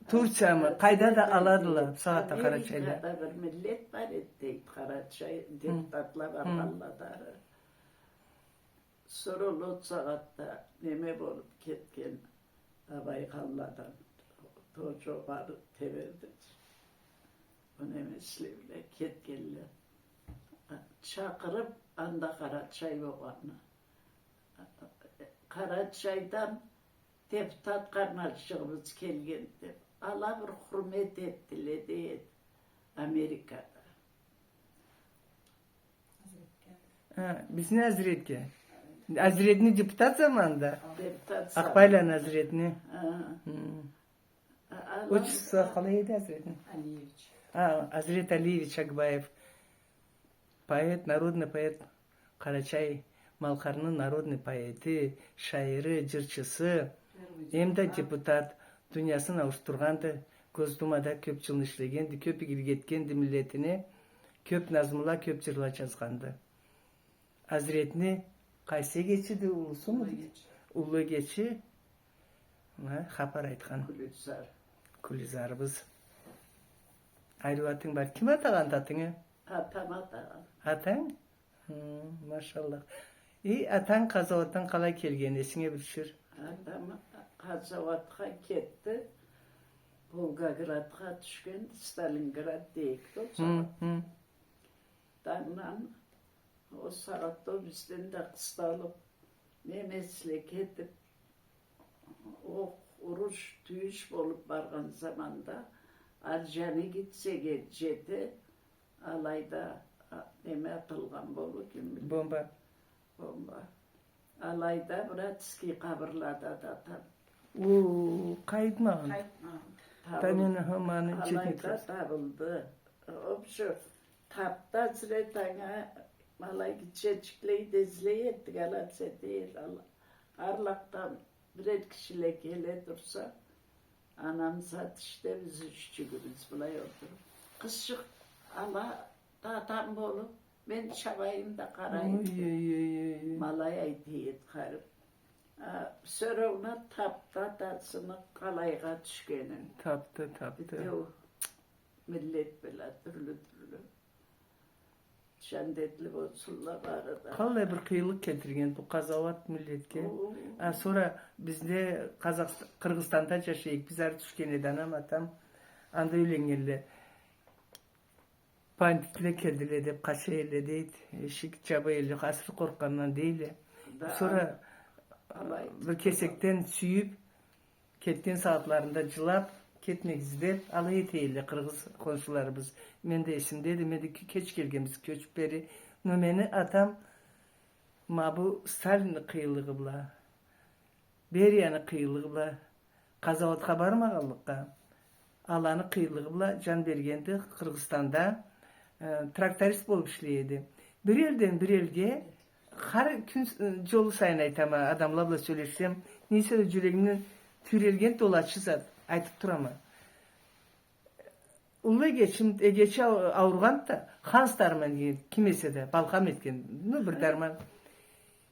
Турциямы, къайда да аладыла бусагъатда къарачайла. Америкада бир миллет бар эди, дейди, къарачай, хы, депутатла баргъанла дары. Сора ол сагъатда неме болуп кетген, Абайханладан, тоже бары теберди. Ол неме ишлеуле кетгенле. Чакъырып, анда къарачай болгъанны. Къарачайдан депутат къарнашчыгъыбыз келген деп, ала бир хурмет этдиле, дейди, Америкада. Ха, бизни Азретге. Азретни депутат заманында? Депутат заманында. Акъбайланы Азретни. Ха. Хм. А, ала... Отчествосу къалай эди Азретни? Алиевич. А, Азрет Алиевич Акъбаев. Поэт, народный поэт. Къарачай-Малкъарны народный поэти, шаири, джырчысы, эм да депутат, дуниясын ауушдургъанды, Госдумада кёп джылны ишлегенди, кёп игилик этгенди миллетине, кёп назмула, кёп джырла джазгъанды. Азретни къайсы эгечиди, уллусумуду? Уллу эгечи. Уллу эгечи. Ма, хапар айтхан. Гюлюзар. Гюлюзарыбыз. Ариу атынг бар. Ким атагъанды атынгы? Атам атагъан. Атанг? Хы, машаллах. И, атанг къазауатдан къалай келген, эсинге бир тюшюр. Атам къазауатха кетди. Волгоградха тюшген, Сталинград дейик да ол сагъат. Хы, хы. Андан ол сагъатда ол бизден да къысталып, немесле кетип, окъ, уруш, тюйюш болуп баргъан заманда, Алжани гитчеге джете, алайда, а, неме атылгъан болур, ким билир. Бомба. Бомба. Алайда братский къабырлада да таб-. О, къайтмагъан. Къайтмагъан. Табыл-. Да мен хаманы алайда табылды. Общем, табды Азрет анга, ма алай гитчечиклей да излей этдик, ала сете эди, ала. Арлакъдан бирер кишиле келе турса, анам зат ишде, биз ючюгюбюз былай олтуруп. Къызчыкъ ала да адам болуп, мен чабайым да къарайым. Ой, ой, ой, ой, ой. Ма алай айта эди харип. А, всё равно табды атасыны къалайгъа тюшгенин. Табды, табды. Битеу миллет бла тюрлю-тюрлю. Джандетли болсунла бары да. Къаллай бир къыйынлыкъ келтирген бу къазауат миллетге. О. А, сора бизде Къазахст-, Къыргъызстанда джашайыкъ, биз ары тюшген эди анам, атам. Анда юйленнгенле. Бандитле келдиле деб къача элле, дейди. Эшик джаба элле, асыры къоркъгъандан, дейле. Да, сора алай бир кесекден сюйюб, кетген сагъатларында джылаб, кетмегиз деб, алай эте элле къыргъыз хоншуларыбыз. Мен да эсимдеди, мен да ке-, кеч келгенбиз кёчюб бери. Но мени атам ма бу Сталинни къыйынлыгъы бла, Берияны къыйынлыгъы бла, къазауатха бармагъанлыкъгъа, аланы къыйынлыгъы бла джан бергенди Къыргъызстанда, э, тракторист болуб ишлей эди. Бир элден бир элге, хар кюн, э, джолу сайын айтама, адамла бла сёлешсем, не эсе да джюрегимни тюйрелген да ол ачы зат, айтыб турама. Уллу эгечим, эгечи ау-, ауругъанды да, Ханс дарман деген, ким эсе да, балхам этген, ну, бир дарман.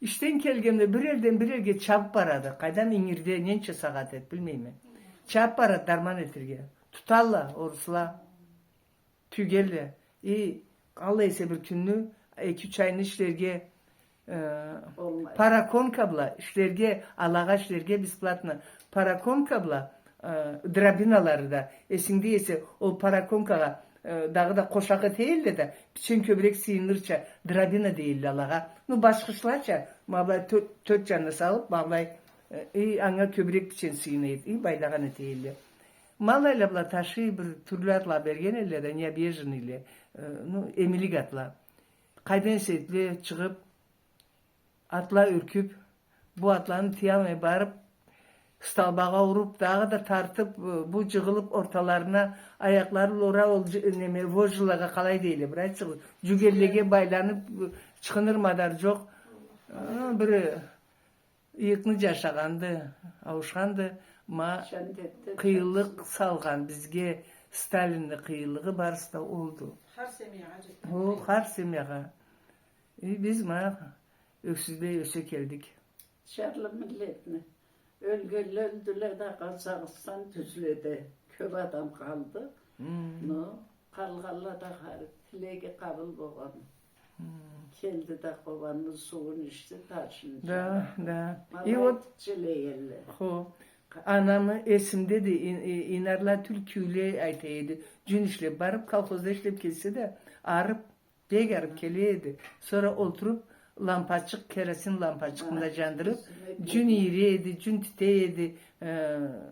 Ишден келгенде бир элден бир элге чабыб барады. Къайдам, ингирде ненча сагъат эди, билмейме. Чабыб барады дарман этерге. Туталла орусла. Тюйгелле. И, къалай эсе бир кюнню, эки-юч айны ишлерге, э, параконка бла ишлерге, алагъа ишлерге бесплатно. Параконка бла, э, дробиналары да. Эсингде эсе, ол параконкагъа, э, дагъыда къошакъ эте элле да, бичен кёбюрек сыйынырча, дробина дей элле алагъа. Ну, башхышлача, ма былай тё-, тёрт джанына салыб, ма былай, э, и анга кёбюрек бичен сыйына эди, и байлагъан эте элле. Ма алайла бла ташый, бир тюрлю атла берген элле да, необъезженныйле, э, ну, эмилик атла. Къайдан эсе элле чыгъыб, атла юркюб, бу атланы тыялмай барыб, столбагъа уруб, дагъыда тартыб, э, бу джыгъылыб орталарына, аякълары бла ура, ол джы-, неме, вожжилагъа къалай дейле, бир айтсагъыз, джюгеллеге байланыб, э, чыгъыныр мадар джокъ. Э, бир Ыйыкъны джашагъанды, ауушханды, ма къыйынлыкъ салгъан бизге Сталинни къыйынлыгъы барысы да олду. Хар семьягъа джетген. О, хар семьягъа. И биз ма ёксюзлей ёсе келдик. Джарлы миллетни. Ёлгенле ёлдюле да, Къазахстан тюзледи. Кёб адам къалды. Но Къалгъанла да харип, тилеги къабыл болгъан. Хм. Келди да Къобанны сууун ичди, ташын джылады. Да, да. И вот, хо, анамы эсимдеди, ин-, и-, инарла тюл, кюйле айта эди. Джюн ишлеп барып, колхозда ишлеп келсе да, арып, бек арып келе эди. Сора олтуруп, лампачыкъ, керосин лампачыкъны да джандырып, джюн ийире эди, джюн тите эди. Э,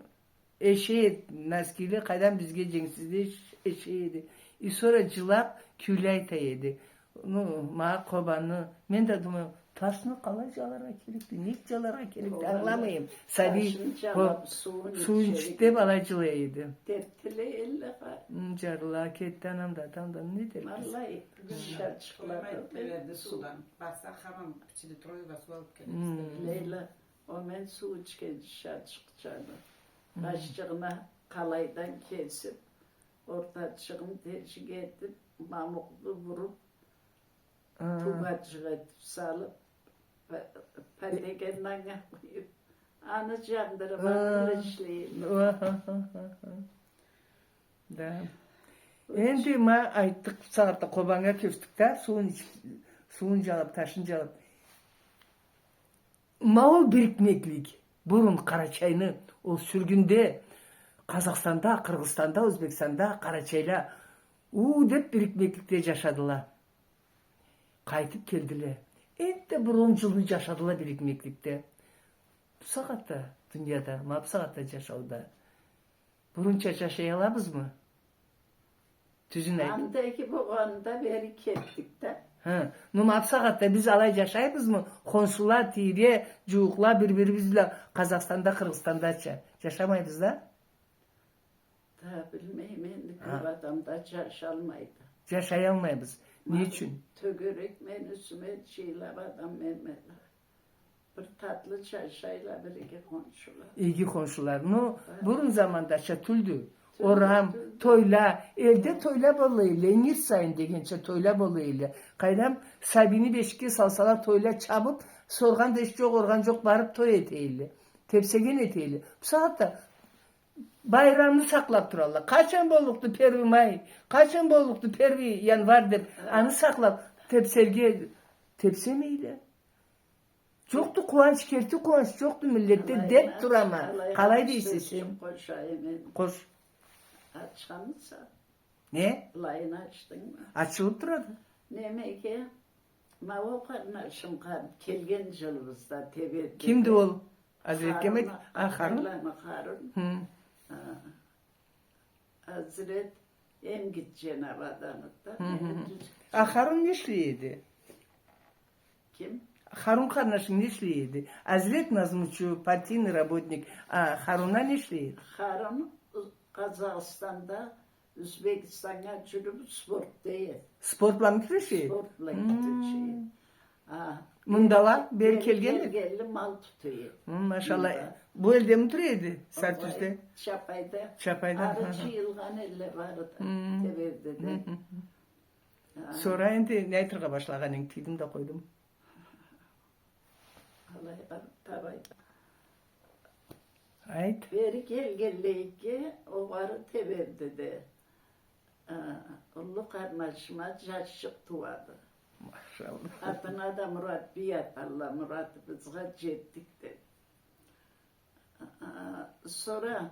Эше эди, носкиле, къайдан бизге дженсизле эш-, эше эди. И сора джылап, кюйле айта эди. Ну, ма Къобанны, мен да думайма, ташны къалай джаларгъа керекди, нек джаларгъа керекди, ангыламайма. Сабий, ташны джалап, сууун ич деп алай джылай эди. Деп тилей элле къа. Хм, джарылгъа кетди анам да, атам да, не дерик биз? Валлахи, биз шарчыкълада. Суудан. Барсакъ, хаман пичили тройка суу алып келебиз. Хм. Лейла. О мен суу ичген шарчыкъчаны. Хм. Башчыгъына къалайдан кесип, ортачыгъын тешик этип, мамукъну буруп, а, тубачыкъ этип салып, па-, патегенни анга къуюп, аны джандырып, аны бла ишлей эди. Да. Энди ма айтдыкъ, бусагъатда Къобаннга кёчдюк да, сууун ич-, сууун джалап, ташын джалап. Ма ол бирикмеклик, бурун Къарачайны, ол сюргюнде, Къазахстанда, Къыргъызстанда, Узбекстанда къарачайла уу деп бирикмекликде джашадыла. Къайтып келдиле. Энтда бир он джылны джашадыла бирикмекликде. Бусагъатда дунияда, ма бусагъатда джашауда. Бурунча джашаялабызмы? Тюзюн айт. Анда эки болгъанда бери кетдик да. Хы. Ну, ма бусагъатда биз алай джашайбызмы? Хоншула, тийре, джууукъла бир-бирибиз бла Къазахстанда, Къыргъызстандача. Джашамайбыз да? Да, билмейме, энди кёп адам да джашалмайды. Джашаялмайбыз. Не ючюн? Тёгерек мени юсюме джыйылып адам, мен, мен. Бир татлы джашайла бир иги хоншула. Иги хоншула. Ну, бурун замандача тюлдю. Тюлдю, орам, тюлдю. Тойла, элде тойла бола элле, ингир сайын дегенча тойла бола элле. Къайдам, сабийни бешикге салсала тойла чабып, соргъан да эш джокъ, оргъан джокъ, барып той эте элле. Тепсеген эте элле. Бусагъатда байрамны сакълап туралла. Къачан боллукъду первый май? Къачан боллукъду первый январь деп, аны сакълап, Тепсерге тепсемейле. Джокъду къууанч, керти къууанч джокъду миллетде деб турама. Къалай дейсе сен? Къош. Ачханмыса? Не? Былайын ачдынгмы? Ачылыб турады. Немеге? Ма ол къарнашым къарнашым келген джылыбызда теберди. Кимди ол? Азиретге ма эди? А, Харун. Харун. Хы. А, Азирет эм гитче Наваданов да. Хы, хы, хы. А Харун не ишлей эди? Ким? Харун къарнашынг не ишлей эди? Азирет назмучу, партийный работник. А Харун а не ишлей эди? Харун Къазахстанда Узбекистаннга джюрюб спортда эди. Спорт бла кюреше эди? Спорт бла кюреше эди. Мындала бери келгенди? Келгенли мал тута эди. Машалла. Бу элдеми тура эди? Сартюзде? Чапайда. Чапайда. Ары джыйылгъан элле бары да. Тебердиде. Сора энди не айтыргъа башлагъан эдинг, тыйдым да къойдум. Алай къараб табай. Айт. Бери келгенлейге, огъары тебердиде. А, уллу къарнашыма джашчыкъ тууады. Машалла. Атына да Мурат бий аталла, Муратыбызгъа джетдик деб. А, сора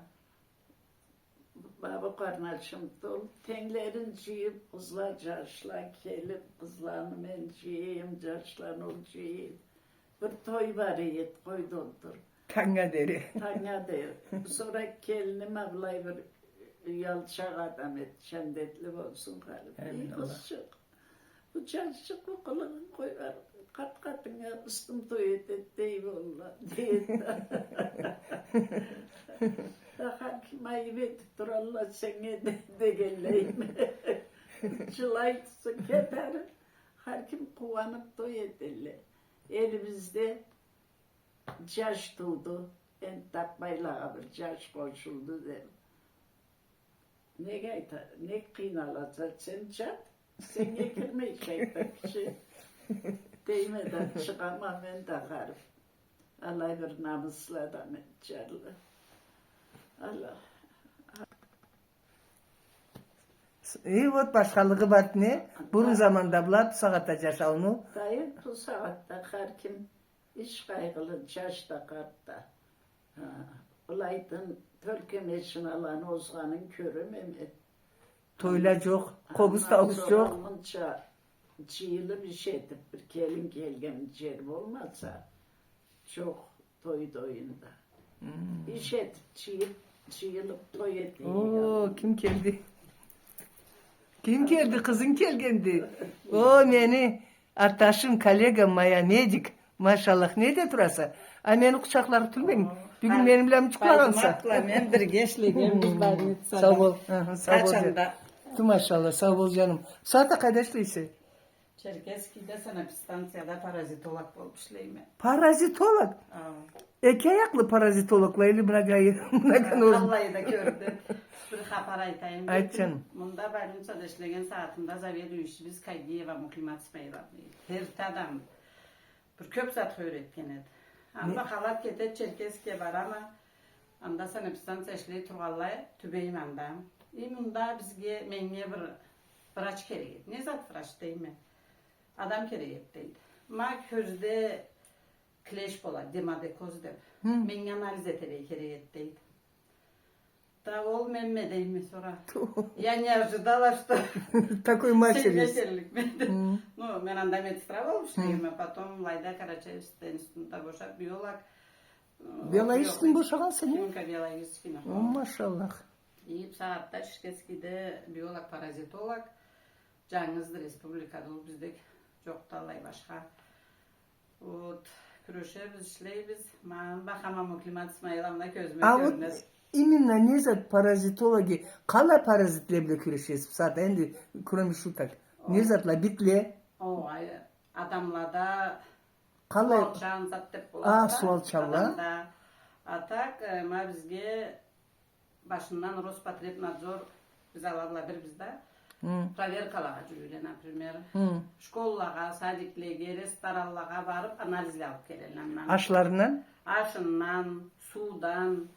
Бабу къарнашым да ол тенглерин джыйыб, къызла, джашла келиб, къызланы мен джыяйым, джашланы ол джыяйым. Бир той бар эди, къой долдур. Тангнга дери. Тангнга дери. Сора келиним а былай бир уялчакъ адам эди, джандетли болсун, къалыб. Амин, Аллах. Эй, къызчыкъ. Бу джашчыкъ бу къылыгъын къой, къарт къатыннга ыстым той этеди, дей, болла, дейди. Да хар ким айыб этиб туралла сеннге де-, дегенлейме. Джылай турсун кетери. Хар ким къууаныб той этелле. Элибизде джаш тууду, энди тапмайлагъа бир джаш къошулду деб. Неге айта, нек къыйналаса, сен джат, сеннге кирмей, кайта киши. Дейме да, чыгъама мен да къарыб. Алай бир намыслы адам эди, джарлы. Аллах. И вот башхалыгъы барды не? Бурун заманда бла бусагъатда джашауну. Дайым, бусагъатда хар ким иш къайгъылы, джаш да, къарт да. Ха, былайдан тёлке машиналаны озгъанын кёреме мен. Тойла джокъ, къобуз таууш джокъ. Мынча джыйылыб иш этиб, бир келин келген джер болмаса, джокъ той да, оюн да. Иш этиб, джыйыб, джыйылыб той этейик. О, ким келди? Ким келди? Къызынг келгенди. О, мени атташым, коллегам, моя медик. Машаллах, не эте тураса? А мени къучакъларгъа тюлмейми? Бюгюн мени бла джукълагъанса. Байдыматла мен бирге ишлегенбиз больницада. Сау бол. Аха, сау бол. Къачан да. Ту, машаллах, сау бол, джаным. Бусагъатда къайда ишлейсе? Черкесскийде санэпидстанцияда паразитолог болуб ишлейме. Паразитолог? Ау. Эки аякълы паразитологла или много-, многоножный? Аллай да кёрдюм. Бир хапар айтайым. Айт, джаным. Мында больницада ишлеген сагъатымда заведующийбиз Кайгиева Муклимат Исмаиловна эди. Терти адам. Бир кёб затха юретген эди. Ама халат кетеди, Черкесскеге барама. Анда санэпидстанция ишлей тургъанлай, тюбейме анда. И мында бизге, меннге бир врач керек эди. Не зат врач дейме? Адам керек эди, дейди. Ма кёзде клещ болады, демодекоз деб. Меннге анализ этерге керек эди, дейди. Да ол менме дейме сора. Я не ожидала, что такой матери сеннге келликме. Ну, мен анда медсестра болуб ишлейме, потом былайда Карачаевскийде институтда бошаб, биолог. Биологическийни бошагъанса, не? Химико-биологическийни. О, машаллах. И бусагъатда Черкесскийде биолог-паразитолог джангызды республикада, ол биздек джокъду аллай башха. Вот, кюрешебиз, ишлейбиз. Ма бахама, Муклимат Исмаиловна кёзюме кёрюнеди. А вот именно не зат паразитологи, къалай паразитле бла кюрешесиз бусагъатда, энди, кроме шуток? Не затла, битле? Огъай, адамлада къалай? Суалчан зат деб болады да. А, суалчанла. Адамда. А так, э, ма бизге башындан Роспотребнадзор, биз ала бла бирбиз да. Проверкалагъа джюрюйле, например. Школлагъа, садиклеге, ресторанлагъа барыб, анализле алыб келелле андан. Ашларындан? Ашындан, суудан,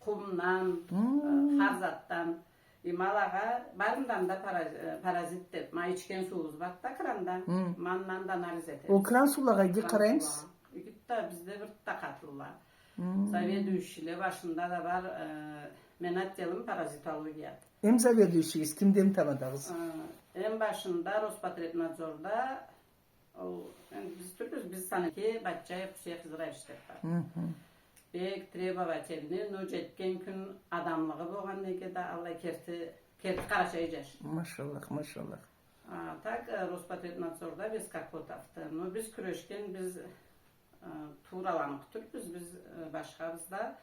къумдан, э, хар затдан. Э, ма алагъа барындан да параз-, э, паразит деп, ма ичген сууубуз барды да кранда, хы, ма андан да анализ этебиз. Ол кран суулагъа иги къараймысыз? Кран суулагъа. Иги да, бизде бир да къатылла. Хы. Заведующийле башында да бар, э, мени отделим паразитологияды. Эм заведующийигиз кимди, эм тамадагъыз? Э, эм башында Роспотребнадзорда Ол, энди биз тюлбюз, биз санаки Батчаев Хусейн Хизырович деп бар. Хы-хы. Бек требовательный, но джетген кюн адамлыгъы болгъан неге да аллай керти, керти къарачай джаш. Машаллах, машаллах. А так, э, Роспотребнадзорда Бескокотовду. Но биз кюрешген, биз, э, туураланыу тюлбюз, биз, э, башхабыз да,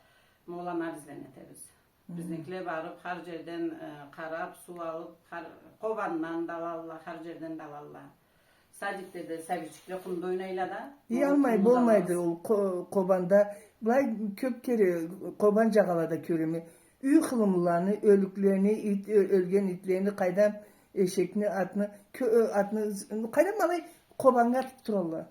ма ол анализлени этебиз. Бизникиле барып, хар джерден, э, къарап, суу алып, хар, Къобандан да алалла, хар джерден да алалла. Садикде да сабийчикле къумда ойнайла да. Э, алай болмайды, ол Къо-, Къобанда. Былай кёп кере Къобан джагъалада кёреме. Юй хылымлыланы, ёлюклени, ит, ё-, ёлген итлени, къайдам, эшекни, атны, кё-, э, атны, къайдам, алай Къобаннга атып туралла.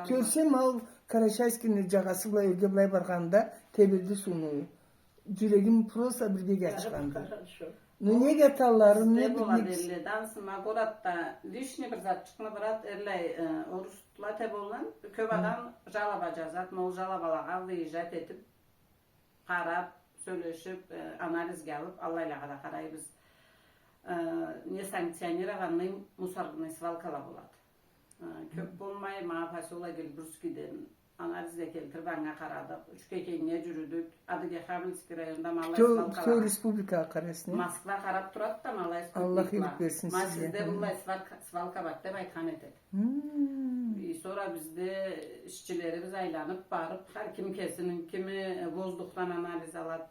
Кёрсем, ол Карачаевскийни джагъасы бла ёрге былай баргъанымда тебирди сууну. Джюрегим просто бир бек ачханды. Ну, неге аталла, не билейим. Бизде бола эди, ансы ма городда лишний бир затчыкъны, брат, эрлай, э, орусла теб болгъан, кёп адам жалоба джазады, ма ол жалобалагъа выезжать этип, къарап, сёлешип, э, анализге алып, аллайлагъа да къарайбыз. Э, несанкционированный мусорный свалкала болады. Э, кёп болмай, ма посёлок Эльбрусскийден анализге келтирип, анга къарадыкъ. Ючкекенге джюрюдюк. Адыгейский районда ма аллай свалкала. Бютеу республикагъа къарайсыз, не? Москва къарап турады да, ма аллай спутникла. Аллах ийлик берсин сизге. Ма сизде быллай свалка, свалка барды деп айтхан этеди. Хы. И сора бизде ишчилерибиз айланып барып, хар ким кесини, кими воздухдан анализ алады,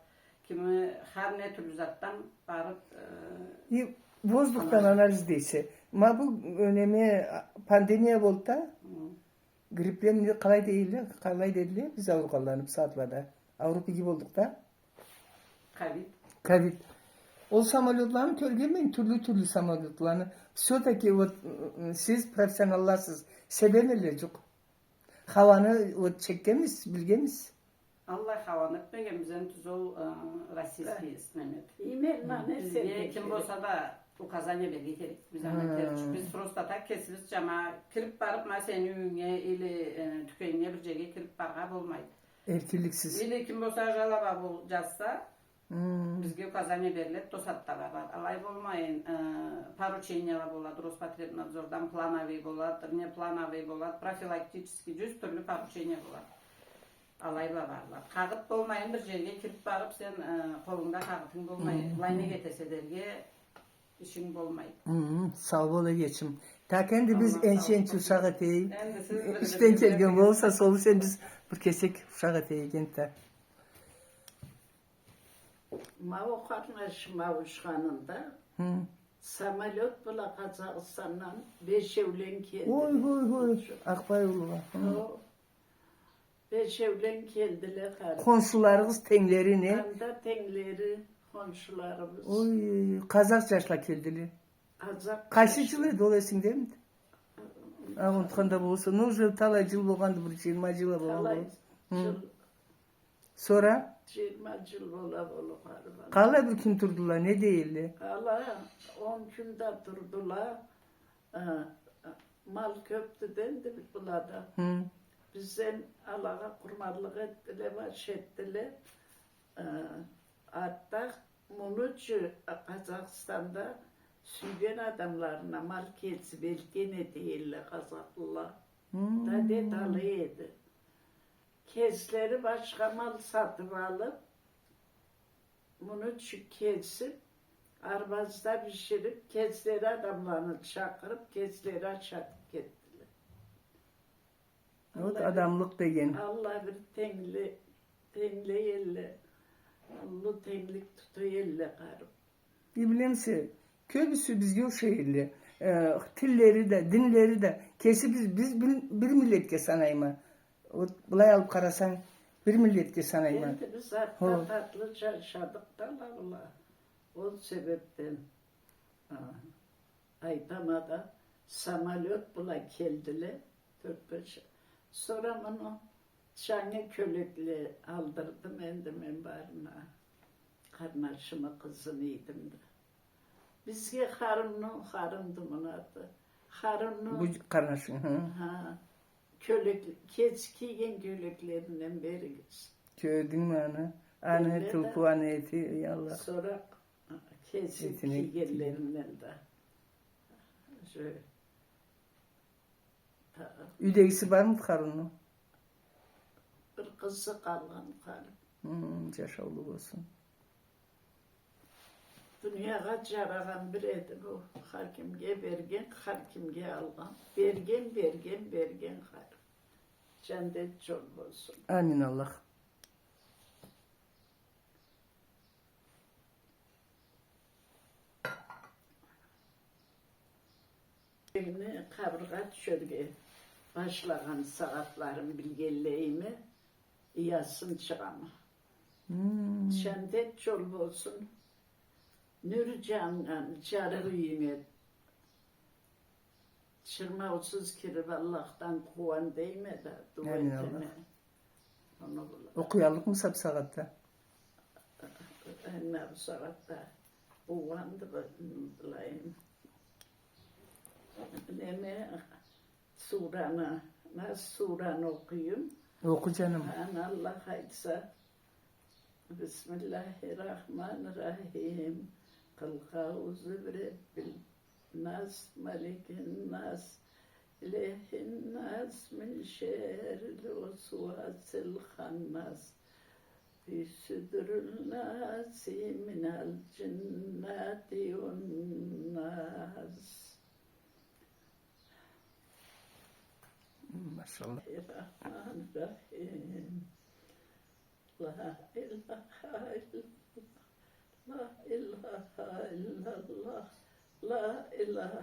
кими хар не тюрлю затдан барып, э, и воздухдан анализ дейсе. Ма бу, э, неме, пандемия болду да. Хы. Гриппле, не, къалай дейле, къалай дедиле, биз ауругъанланы бу сагъатлада. Ауруп иги болдукъ да. Ковид. Ковид. Ол самолётланы кёргенме, тюрлю-тюрлю самолётланы. Всё-таки вот, м, сиз профессионалласыз. Себеб элле джукъ. Хауаны вот чекгенмисиз, билгенмисиз? Аллай хауаны этмегенбиз, энди тюз ол, э, российский, э, неме эди. Именно не... Бизге ким болса да указание берирге керек. Биз аны этерик. Биз просто так кесибизча ма кирип барып, ма сени юйюнге или, э, тюкенинге бир джерге кирип барыргъа болмайды. Эркинликсиз. Или ким болса жалоба бол-, джазса, бизге указание бериледи, тосатда бар. Алай болмайын, э, поручениела болады, Роспотребнадзордан плановый болады, неплановый болады, профилактический, джюз тюрлю поручение болады. Алай бла барла. Къагъыт болмайын бир джерге кирип барып, сен, э, къолунгда къагъытынг болмай, былай неге этесе дерге ишинг болмайды. Хы, сау бол, эгечим. Так, энди биз энчи-энчи ушакъ этейик. Энди сиз бир... Ишден келген болса, сол сен биз бир кесек ушакъ этейик энтда. Ма ол къарнашым ауушханында, хы, самолёт бла Къазахстандан бешеулен келди. Ой, ой, ой, Акъбай улугъа. Хы. О, бешеулен келдиле, къарнашым. Хоншуларыгъыз, тенглери, не? Анда тенглери, хоншуларыбыз. Ой, къазах джашла келдиле. Къазах джашла. Къайсы джыл эди ол, эсингдемиди? А, унутхан да болурса. Ну, уже талай джыл болгъанды, бир джыйырма джыл а болгъан болур. Талай джыл. Хы. Сора? Джыйырма джыл бола болур, къарнашым. Къалай бир кюн турдула, не дейле? Ала он кюн да турдула. Э, э, мал кёпдю да энди былада. Хы. Бизден алагъа къурманлыкъ этдиле, баш этдиле. Э, артда муну ючюн Къазахстанда сюйген адамларына мал кесип элтген эди элле къазахлыла. Хы. Да дедалы эди. Кеслери башха мал сатып алып, муну ючюн кесип, арбазда биширип, кеслери адамланы чакъырып, кеслери ашатып кетдиле. Вот адамлыкъ деген. Аллах бир тенгли, тенгли элле, уллу тенглик тута элле, къарнашым. Э, билемисе, кёбюсю бизге ушай элле. Э, тиллери да, динлери да. Кеси биз, биз бир, бир миллетге санайма. Вот былай алып къарасанг, бир миллетге санайма. Энди биз артда татлы джашадыкъ да, ала бла. Ол себепден, а, айтама да, самолёт бла келдиле, тёрт-беш. Сора муну джангы кёлекле алдырдым энди мен барына. Къарнашымы къызын ийдим да. Бизге Харунну, Харунду муну аты. Харунну. Бу къарнашынг, хы. Ха. Кёлек, кеси кийген кёлеклеринден беригиз. Кёрдюнгмю аны? Аны тилкуаны эти, я Аллах. Сора кеси кийгенлеринден да. Шу Юйдегиси бармыды Харунну? Бир къызы къалгъан къалып. Хм, джашаулу болсун. Дуниягъа джарагъан бир эди бу. Хар кимге берген, хар кимге алгъан. Берген, берген, берген Харун. Джандет джол болсун. Амин, Аллах. Мени къабыргъа тюшерге башлагъан сагъатларын билгенлейиме, ыясын чыгъама. Хм. Джандет джол болсун. Нюр джаннган джарыкъ юйюнге чырмаусуз кирип, Аллахдан къууан дейме да, дуа этеме. Амин, Аллах. Ону бла. Окъуяллыкъмыса бу сагъатда? Энди бу сагъатда къууанды бу-, былайын. Неме, сураны, Нас сураны окъуюм. Окъу, джаным. Аны Аллах айтса, بسم الله الرحمن الرحيم. قل أعوذ برب الناس، ملك الناس، إله الناس، من شر الوسواس الخناس، في صدور الناس، من الجنة والناس. ما شاء الله. الرحمن الرحيم. لا إله إلا الله. لا إله إلا الله. لا إله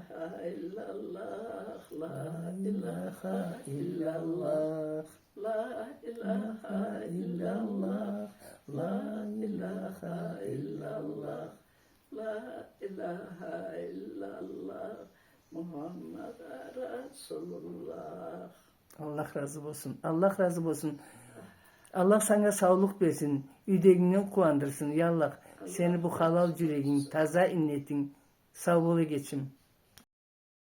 إلا الله. لا إله إلا الله. لا إله إلا الله. لا إله إلا الله. لا إله إلا الله. محمد رسول الله. Аллах разы болсун. Аллах разы болсун. Аллах санга саулукъ берсин. Юйдегингден къууандырсын, я Аллах. Сени бу халал джюрегинг, таза иннетинг. Сау бол, эгечим.